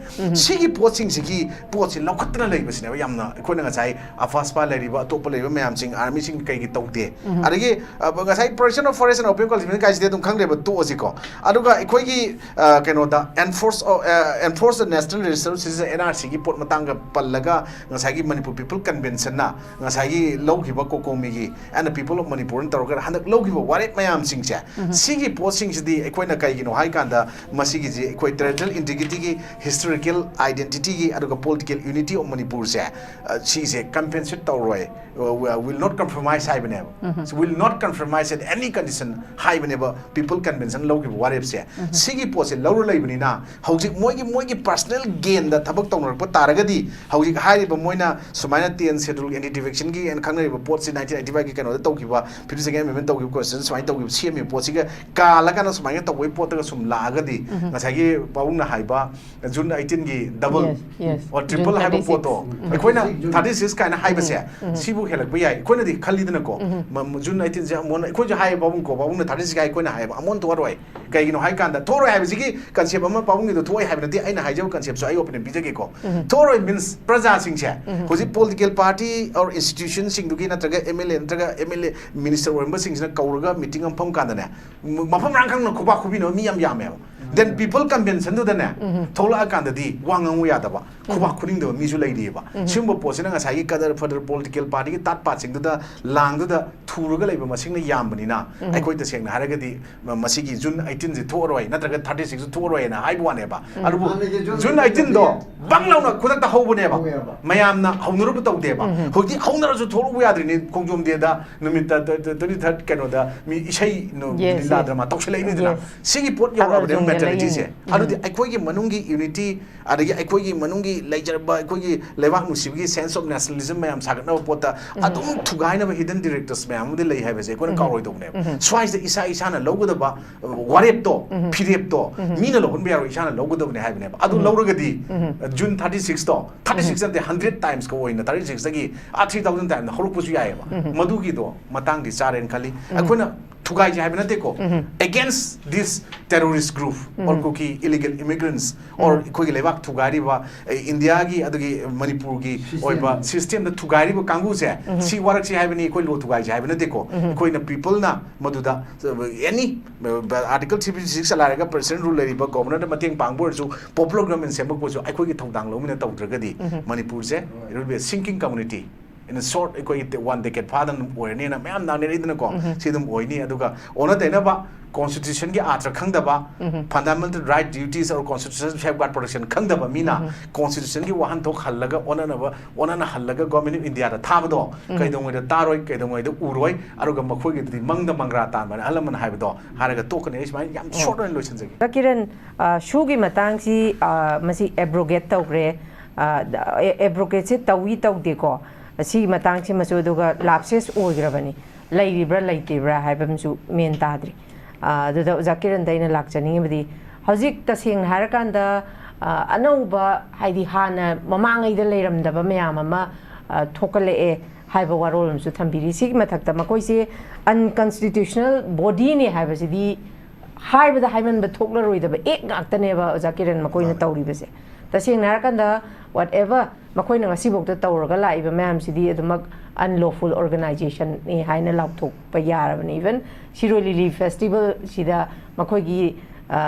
ꯁꯤꯒꯤ ꯄꯣꯠꯁꯤꯡꯁꯤꯒꯤ ꯄꯣꯠꯁꯤ ꯂꯧꯈꯠꯇꯅ ꯂꯩꯕꯁꯤꯅꯦꯕ ꯌꯥꯝꯅ ꯑꯩꯈꯣꯏꯅ ꯉꯁꯥꯏ AFSPA ꯂꯩꯔꯤꯕ ꯑꯇꯣꯞꯄ ꯂꯩꯔꯤꯕ ꯃꯌꯥꯝꯁꯤꯡ, armyꯁꯤꯡ ꯀꯩꯒꯤ ꯇꯧꯗꯦ꯫ ꯑꯗꯒꯤ, ꯑ, ꯉꯁꯥꯏ protection of forest and open cultivation ꯀꯥꯏꯁꯤꯗꯤ ꯑꯗꯨꯝ ꯈꯪꯗ꯭ꯔꯦꯕ, ꯇꯣꯛꯑꯁꯤꯀꯣ꯫ ꯑꯗꯨꯒ ꯑꯩꯈꯣꯏꯒꯤ, ꯑ, ꯀꯩꯅꯣꯗ enforce, ꯑ, enforce the national register citizen, N R Cꯒꯤ ꯄꯣꯠ ꯃꯇꯥꯡꯒ ꯄꯜꯂꯒ ꯉꯁꯥꯏꯒꯤ Manipur People Conventionꯅ ꯉꯁꯥꯏꯒꯤ ꯂꯧꯈꯤꯕ COCOMIꯒꯤ and the People of Manipurꯅ ꯇꯧꯔꯒ ꯍꯟꯗꯛ ꯂꯧꯈꯤꯕ ꯋꯥꯔꯦꯞ ꯃꯌꯥꯝꯁꯤꯡꯁꯦ, ꯁꯤꯒꯤ ꯄꯣꯠꯁꯤꯡꯁꯤꯗꯤ ꯑꯩꯈꯣꯏꯅ ꯀꯩꯒꯤꯅꯣ ꯍꯥꯏꯀꯥꯟꯗ ꯃꯁꯤꯒꯤꯁꯤ ꯑꯩꯈꯣꯏ territorial integrityꯒꯤ, historical identityꯒꯤ, ꯑꯗꯨꯒ political unity of Manipur ꯁꯦ, ꯑ, ꯁꯤꯁꯦ compensate ꯇꯧꯔꯣꯏ, uh, will not compromise ꯍꯥꯏꯕꯅꯦꯕ꯫ So will not compromise at any condition ꯍꯥꯏꯕꯅꯦꯕ People Convention ꯂꯧꯈꯤꯕ ꯋꯥꯔꯦꯞꯁꯦ꯫ ꯁꯤꯒꯤ ꯄꯣꯠꯁꯦ ꯂꯧꯔ ꯂꯩꯕꯅꯤꯅ ꯍꯧꯖꯤꯛ ꯃꯣꯏꯒꯤ, ꯃꯣꯏꯒꯤ personal gain ꯗ ꯊꯕꯛ ꯇꯧꯅꯔꯛꯄ ꯇꯥꯔꯒꯗꯤ, ꯍꯧꯖꯤꯛ ꯍꯥꯏꯔꯤꯕ ꯃꯣꯏꯅ ꯁꯨꯃꯥꯏꯅ ten schedule anti defection ꯒꯤ ꯍꯥꯏꯅ ꯈꯪꯅꯔꯤꯕ ꯄꯣꯠꯁꯤ nineteen eighty five ꯒꯤ ꯀꯩꯅꯣꯗ ꯇꯧꯈꯤꯕ, fifty second amendment ꯇꯧꯈꯤꯕ constitution ꯁꯨꯃꯥꯏꯅ ꯇꯧꯈꯤꯕ, ꯁꯦꯝꯃꯤꯕ ꯄꯣꯠꯁꯤꯒ ꯀꯥꯜꯂꯀꯥꯟꯗ ꯁꯨꯃꯥꯏꯅ ꯇꯧꯕꯒꯤ ꯄꯣꯠꯇꯒ ꯁꯨꯝ ꯂꯥꯛꯑꯒꯗꯤ, ꯉꯁꯥꯏꯒꯤ ꯄꯥꯕꯨꯡꯅ ꯍꯥꯏꯕ June eighteen ꯒꯤ double Yes, yes. or June triple ꯍꯥꯏꯕ thirty-six. ꯄꯣꯠꯇꯣ, ꯑꯩꯈꯣꯏꯅ thirty six ꯀꯥꯏꯅ ꯍꯥꯏꯕꯁꯦ, ꯁꯤꯕꯨ ꯍꯦꯜꯂꯛꯄ ꯌꯥꯏ꯫ ꯑꯩꯈꯣꯏꯅꯗꯤ ꯈꯜꯂꯤꯗꯅꯀꯣ, ꯃ-, ꯃ-, June eighteen ꯁꯦ ꯑꯃꯨꯛ ꯑꯩꯈꯣꯏꯁꯨ ꯍꯥꯏꯌꯦꯕ, ꯄꯥꯕꯨꯡ ꯀꯣ, ꯄꯥꯕꯨꯡꯅ thirty six ꯍꯥꯏ, ꯑꯩꯈꯣꯏꯅ ꯍꯥꯏꯌꯦꯕ, ꯑꯃꯨꯛ ꯊꯣꯛꯑꯔꯣꯏ꯫ ꯀꯩꯒꯤꯅꯣ ꯍꯥꯏ ꯀꯥꯟꯗ, ꯊꯣꯛꯑꯔꯣꯏ ꯍꯥꯏꯕꯁꯤꯒꯤ concept ꯑꯃ ꯄꯥꯕꯨꯡꯒꯤꯗꯣ ꯊꯣꯛꯑꯣꯏ ꯍꯥꯏꯕ ꯅꯠꯇꯦ, ꯑꯩꯅ ꯍꯥꯏꯖꯕ concept ꯁꯨ ꯑꯩ opinion ꯄꯤꯖꯒꯦꯀꯣ꯫ ꯊꯣꯛꯑꯔꯣꯏ means ꯄ꯭ꯔꯖꯥꯁꯤꯡꯁꯦ ꯍꯧꯖꯤꯛ political party or institution ꯁꯤꯡꯗꯨꯒꯤ ꯅꯠꯇ꯭ꯔꯒ M L A ꯅꯠꯇ꯭ꯔꯒ M L A minister ꯑꯣꯏꯔꯝꯕꯁꯤꯡꯁꯤꯅ ꯀꯧꯔꯒ meeting ꯑꯃ ꯐꯝ ꯀꯥꯟꯗꯅꯦ, ꯃꯐꯝ ꯃꯔꯥꯡ ꯈꯪꯅ ꯈꯨꯕꯥꯛ ꯈꯨꯕꯤꯅꯕ ꯃꯤ ꯌꯥꯝ ꯌꯥꯝꯃꯦꯕ꯫ Then People Convention ꯗꯨꯗꯅꯦ, ꯊꯣꯛꯂꯛꯑꯀꯥꯟꯗꯗꯤ ꯋꯥ ꯉꯥꯡꯉꯨ ꯌꯥꯗꯕ, ꯈꯨꯕꯥꯛ ꯈꯨꯅꯤꯡꯗꯕ ꯃꯤꯁꯨ ꯂꯩꯔꯤꯑꯕ꯫ ꯁꯤꯒꯨꯝꯕ ꯄꯣꯠꯁꯤꯅ ꯉꯁꯥꯏꯒꯤ ꯀꯗꯔ ꯐꯗꯔ political party ꯒꯤ ꯇꯥꯠ ꯄꯥꯠꯁꯤꯡꯗꯨꯗ ꯂꯥꯡꯗꯨꯗ ꯊꯨꯔꯒ ꯂꯩꯕ ꯃꯁꯤꯡꯅ ꯌꯥꯝꯕꯅꯤꯅ, ꯑꯩꯈꯣꯏ ꯇꯁꯦꯡꯅ ꯍꯥꯏꯔꯒꯗꯤ ꯃ-, ꯃꯁꯤꯒꯤ June eighteen ꯁꯦ ꯊꯣꯛꯑꯔꯣꯏ, ꯅꯠꯇ꯭ꯔꯒ thirty six ꯁꯨ ꯊꯣꯛꯑꯔꯣꯏꯅ ꯍꯥꯏꯕ ꯋꯥꯅꯦꯕ꯫ ꯑꯗꯨꯕꯨ June eighteen ꯗꯣ ꯕꯪ ꯂꯥꯎꯅ ꯈꯨꯗꯛꯇ ꯍꯧꯕꯅꯦꯕ꯫ ꯃꯌꯥꯝꯅ ꯍꯧꯅꯔꯨꯕ ꯇꯧꯗꯦꯕ꯫ ꯍꯧꯖꯤꯛ ꯍꯧꯅꯔꯁꯨ ꯊꯣꯛꯂꯛꯄ ꯌꯥꯗ꯭ꯔꯤꯅꯤ, ꯈꯣꯡꯖꯣꯝ day ꯗ ꯅꯨꯃꯤꯠꯇ, ꯇ-, ꯇ-, twenty third ꯀꯩꯅꯣꯗ ꯃꯤ ꯏꯁꯩ ꯅꯨ-, Yes, ꯂꯤꯂꯥ yes. ꯗ꯭ꯔꯃꯥ ꯇꯧꯁꯜꯂꯛꯏꯅꯤꯗꯅ꯫ Yes. ꯁꯤꯒꯤ ꯄꯣꯠ ꯌꯧꯔꯛꯑꯕꯅꯦꯕ ꯊꯥꯒꯠꯂꯁꯨ mentality ꯁꯦ꯫ ꯌꯦꯡꯉꯛꯏꯅꯤ꯫ ꯑꯗꯨꯗꯤ ꯑꯩꯈꯣꯏꯒꯤ ꯃꯅꯨꯡꯒꯤ unity, ꯑꯗꯒꯤ ꯑꯩꯈꯣꯏꯒꯤ ꯃꯅꯨꯡꯒꯤ ꯂꯩꯖꯔꯕ ꯑꯩꯈꯣꯏꯒꯤ ꯂꯩꯕꯥꯛ ꯅꯨꯡꯁꯤꯕꯒꯤ sense of nationalism ꯃꯌꯥꯝ ꯁꯥꯒꯠꯅꯕ ꯄꯣꯠꯇ ꯑꯗꯨꯝ ꯊꯨꯒꯥꯏꯅꯕ hidden directors ꯃꯌꯥꯝ ꯑꯃꯗꯤ ꯂꯩ ꯍꯥꯏꯕꯁꯦ ꯑꯩꯈꯣꯏꯅ ꯀꯥꯎꯔꯣꯏꯗꯧꯕꯅꯦꯕ꯫ ꯁ꯭ꯋꯥꯏꯁꯤꯗ ꯏꯁꯥ ꯏꯁꯥꯅ ꯂꯧꯒꯗꯕ, ꯑ, ꯋꯥꯔꯦꯞꯇꯣ, ꯐꯤꯔꯦꯞꯇꯣ ꯃꯤꯅ ꯂꯧꯍꯟꯕ ꯌꯥꯔꯣꯏ, ꯏꯁꯥꯅ ꯂꯧꯒꯗꯕꯅꯦ ꯍꯥꯏꯕꯅꯦꯕ꯫ ꯑꯗꯨ ꯂꯧꯔꯒꯗꯤ, ꯑ, June thirty six ꯇꯣ, thirty six ꯅꯠꯇꯦ, hundred times ꯀ ꯑꯣꯏꯅ thirty six ꯇꯒꯤ, ꯑ, three thousand times ꯍꯧꯔꯛꯄꯁꯨ ꯌꯥꯏꯑꯕ꯫ ꯃꯗꯨꯒꯤꯗꯣ ꯃꯇꯥꯡꯗꯤ ꯆꯥꯔꯦꯅ ꯈꯜꯂꯤ꯫ ꯑꯩꯈꯣꯏꯅ ꯊꯨꯒꯥꯏꯁꯦ ꯍꯥꯏꯕ ꯅꯠꯇꯦꯀꯣ, against this terrorist group or Kuki illegal immigrants or ꯑꯩꯈꯣꯏꯒꯤ ꯂꯩꯕꯥꯛ ꯊꯨꯒꯥꯏꯔꯤꯕ, ꯑ, ꯏꯟꯗꯤꯌꯥꯒꯤ ꯑꯗꯨꯒꯤ ꯃꯅꯤꯄꯨꯔꯒꯤ ꯑꯣꯏꯕ system ꯗ ꯊꯨꯒꯥꯏꯔꯤꯕ ꯀꯥꯡꯕꯨꯁꯦ, ꯁꯤ ꯋꯥꯔꯛꯁꯦ ꯍꯥꯏꯕꯅꯤ, ꯑꯩꯈꯣꯏ ꯂꯣ ꯊꯨꯒꯥꯏꯁꯦ ꯍꯥꯏꯕ ꯅꯠꯇꯦꯀꯣ꯫ ꯑꯩꯈꯣꯏꯅ people ꯅ ꯃꯗꯨꯗ, ꯑ, any, ꯑ, Article three fifty six ꯆꯂꯥꯏꯔꯒ President rule ꯂꯩꯔꯤꯕ Governor ꯗ ꯃꯇꯦꯡ ꯄꯥꯡꯕ ꯑꯣꯏꯔꯁꯨ, popular government ꯁꯦꯝꯃꯛꯄ ꯑꯣꯏꯔꯁꯨ, ꯑꯩꯈꯣꯏꯒꯤ ꯊꯧꯗꯥꯡ ꯂꯧꯃꯤꯟꯅ ꯇꯧꯗ꯭ꯔꯒꯗꯤ ꯃꯅꯤꯄꯨꯔꯁꯦ, it will be a sinking community꯫ In short, ꯑꯩꯈꯣꯏꯒꯤ ꯋꯥꯟ ꯗꯦꯀꯦꯠ ꯐꯥꯗꯅ ꯑꯗꯨꯝ ꯑꯣꯏꯔꯅꯤꯅ ꯃꯌꯥꯝ ꯅꯥꯅꯔꯛꯏꯗꯅꯀꯣ꯫ ꯁꯤ ꯑꯗꯨꯝ ꯑꯣꯏꯅꯤ꯫ ꯑꯗꯨꯒ ꯑꯣꯟꯅ ꯇꯩꯅꯕ, ꯀꯣꯟꯁꯇꯤꯇ꯭ꯌꯨꯁꯟꯒꯤ ꯑꯥꯔꯊ ꯈꯪꯗꯕ, fundamental right, duties or constitution safeguard protection ꯈꯪꯗꯕ ꯃꯤꯅ ꯀꯣꯟꯁꯇꯤꯇ꯭ꯌꯨꯁꯟꯒꯤ ꯋꯥꯍꯟꯊꯣꯛ ꯍꯜꯂꯒ, ꯑꯣꯟꯅꯅꯕ, ꯑꯣꯟꯅꯅ ꯍꯜꯂꯒ ꯒꯣꯔꯃꯦꯟ ꯑꯣꯐ ꯏꯟꯗꯤꯌꯥꯗ ꯊꯥꯕꯗꯣ ꯀꯩꯗꯧꯉꯩꯗ ꯇꯥꯔꯣꯏ, ꯀꯩꯗꯧꯉꯩꯗ ꯎꯔꯣꯏ꯫ ꯑꯗꯨꯒ ꯃꯈꯣꯏꯒꯤꯗꯨꯗꯤ ꯃꯪꯗ ꯃꯪꯒ꯭ꯔꯥ ꯇꯥꯟꯕꯅ ꯑꯍꯜ ꯂꯃꯟ ꯍꯥꯏꯕꯗꯣ ꯍꯥꯏꯔꯒ ꯇꯣꯛꯀꯅꯤ꯫ ꯑꯩ ꯁꯨꯃꯥꯏꯅ ꯌꯥꯝ ꯁꯣꯔꯠ ꯑꯣꯏꯅ ꯂꯣꯏꯁꯤꯟꯖꯒꯦ꯫ ꯀꯤꯔꯟ, ꯁꯨꯒꯤ ꯃꯇꯥꯡꯁꯤ, ꯃꯁꯤ ꯑꯦꯕ꯭ꯔꯣꯒꯦꯠ ꯇꯧꯈ꯭ꯔꯦ꯫ ꯑꯦꯕ꯭ꯔꯣꯒꯦꯠꯁꯦ ꯇꯧꯏ ꯇꯧꯗꯦꯀꯣ, ꯁꯤꯒꯤ ꯃꯇꯥꯡꯁꯤꯃꯁꯨ꯫ ꯑꯗꯨꯒ ꯂꯥꯞꯁꯦꯁ ꯑꯣꯏꯈ꯭ꯔꯕꯅꯤ, ꯂꯩꯔꯤꯕ꯭ꯔꯥ ꯂꯩꯇ꯭ꯔꯤꯕ꯭ꯔꯥ ꯍꯥꯏꯕ ꯑꯃꯁꯨ ꯃꯦꯟ ꯇꯥꯗ꯭ꯔꯤ꯫ ꯑꯗꯨꯗ ꯑꯣꯖꯥ ꯀꯤꯔꯟꯗ ꯑꯩꯅ ꯂꯥꯛꯆꯅꯤꯡꯉꯤꯕꯗꯤ, ꯍꯧꯖꯤꯛ ꯇꯁꯦꯡꯅ ꯍꯥꯏꯔꯀꯥꯟꯗ ꯑꯅꯧꯕ, ꯍꯥꯏꯗꯤ ꯍꯥꯟꯅ ꯃꯃꯥꯡꯉꯩꯗ ꯂꯩꯔꯝꯗꯕ ꯃꯌꯥꯝ ꯑꯃ ꯊꯣꯛꯀꯠꯂꯛꯑꯦ ꯍꯥꯏꯕ ꯋꯥꯔꯣꯜ ꯑꯃꯁꯨ ꯊꯝꯕꯤꯔꯤ꯫ ꯁꯤꯒꯤ ꯃꯊꯛꯇ ꯃꯈꯣꯏꯁꯦ ꯑꯟꯀꯟꯁꯇꯤꯇ꯭ꯌꯨꯁꯅꯦꯜ ꯕꯣꯗꯤꯅꯤ ꯍꯥꯏꯕꯁꯤꯗꯤ ꯍꯥꯏꯕꯗ ꯍꯥꯏꯃꯟꯕ ꯊꯣꯛꯂꯔꯣꯏꯗꯕ ꯑꯦꯛ ꯉꯥꯛꯇꯅꯦꯕ ꯑꯣꯖꯥ ꯀꯤꯔꯟ ꯃꯈꯣꯏꯅ ꯇꯧꯔꯤꯕꯁꯦ꯫ ꯇꯁꯦꯡꯅ ꯍꯥꯏꯔꯀꯥꯟꯗ, ꯋꯥꯠ ꯑꯦꯚꯔ ꯃꯈꯣꯏꯅ ꯉꯁꯤꯐꯥꯎꯗ ꯇꯧꯔꯒ ꯂꯥꯛꯏꯕ ꯃꯌꯥꯝꯁꯤꯗꯤ ꯑꯗꯨꯃꯛ ꯑꯟꯂꯣꯐꯨꯜ ꯑꯣꯔꯒꯅꯥꯏꯖꯦꯁꯟꯅꯤ ꯍꯥꯏꯅ ꯂꯥꯎꯊꯣꯛꯄ ꯌꯥꯔꯕꯅꯤ꯫ ꯏꯚꯟ ꯁꯤꯔꯣꯏ ꯂꯤꯂꯤ ꯐꯦꯁꯇꯤꯚꯦꯜꯁꯤꯗ ꯃꯈꯣꯏꯒꯤ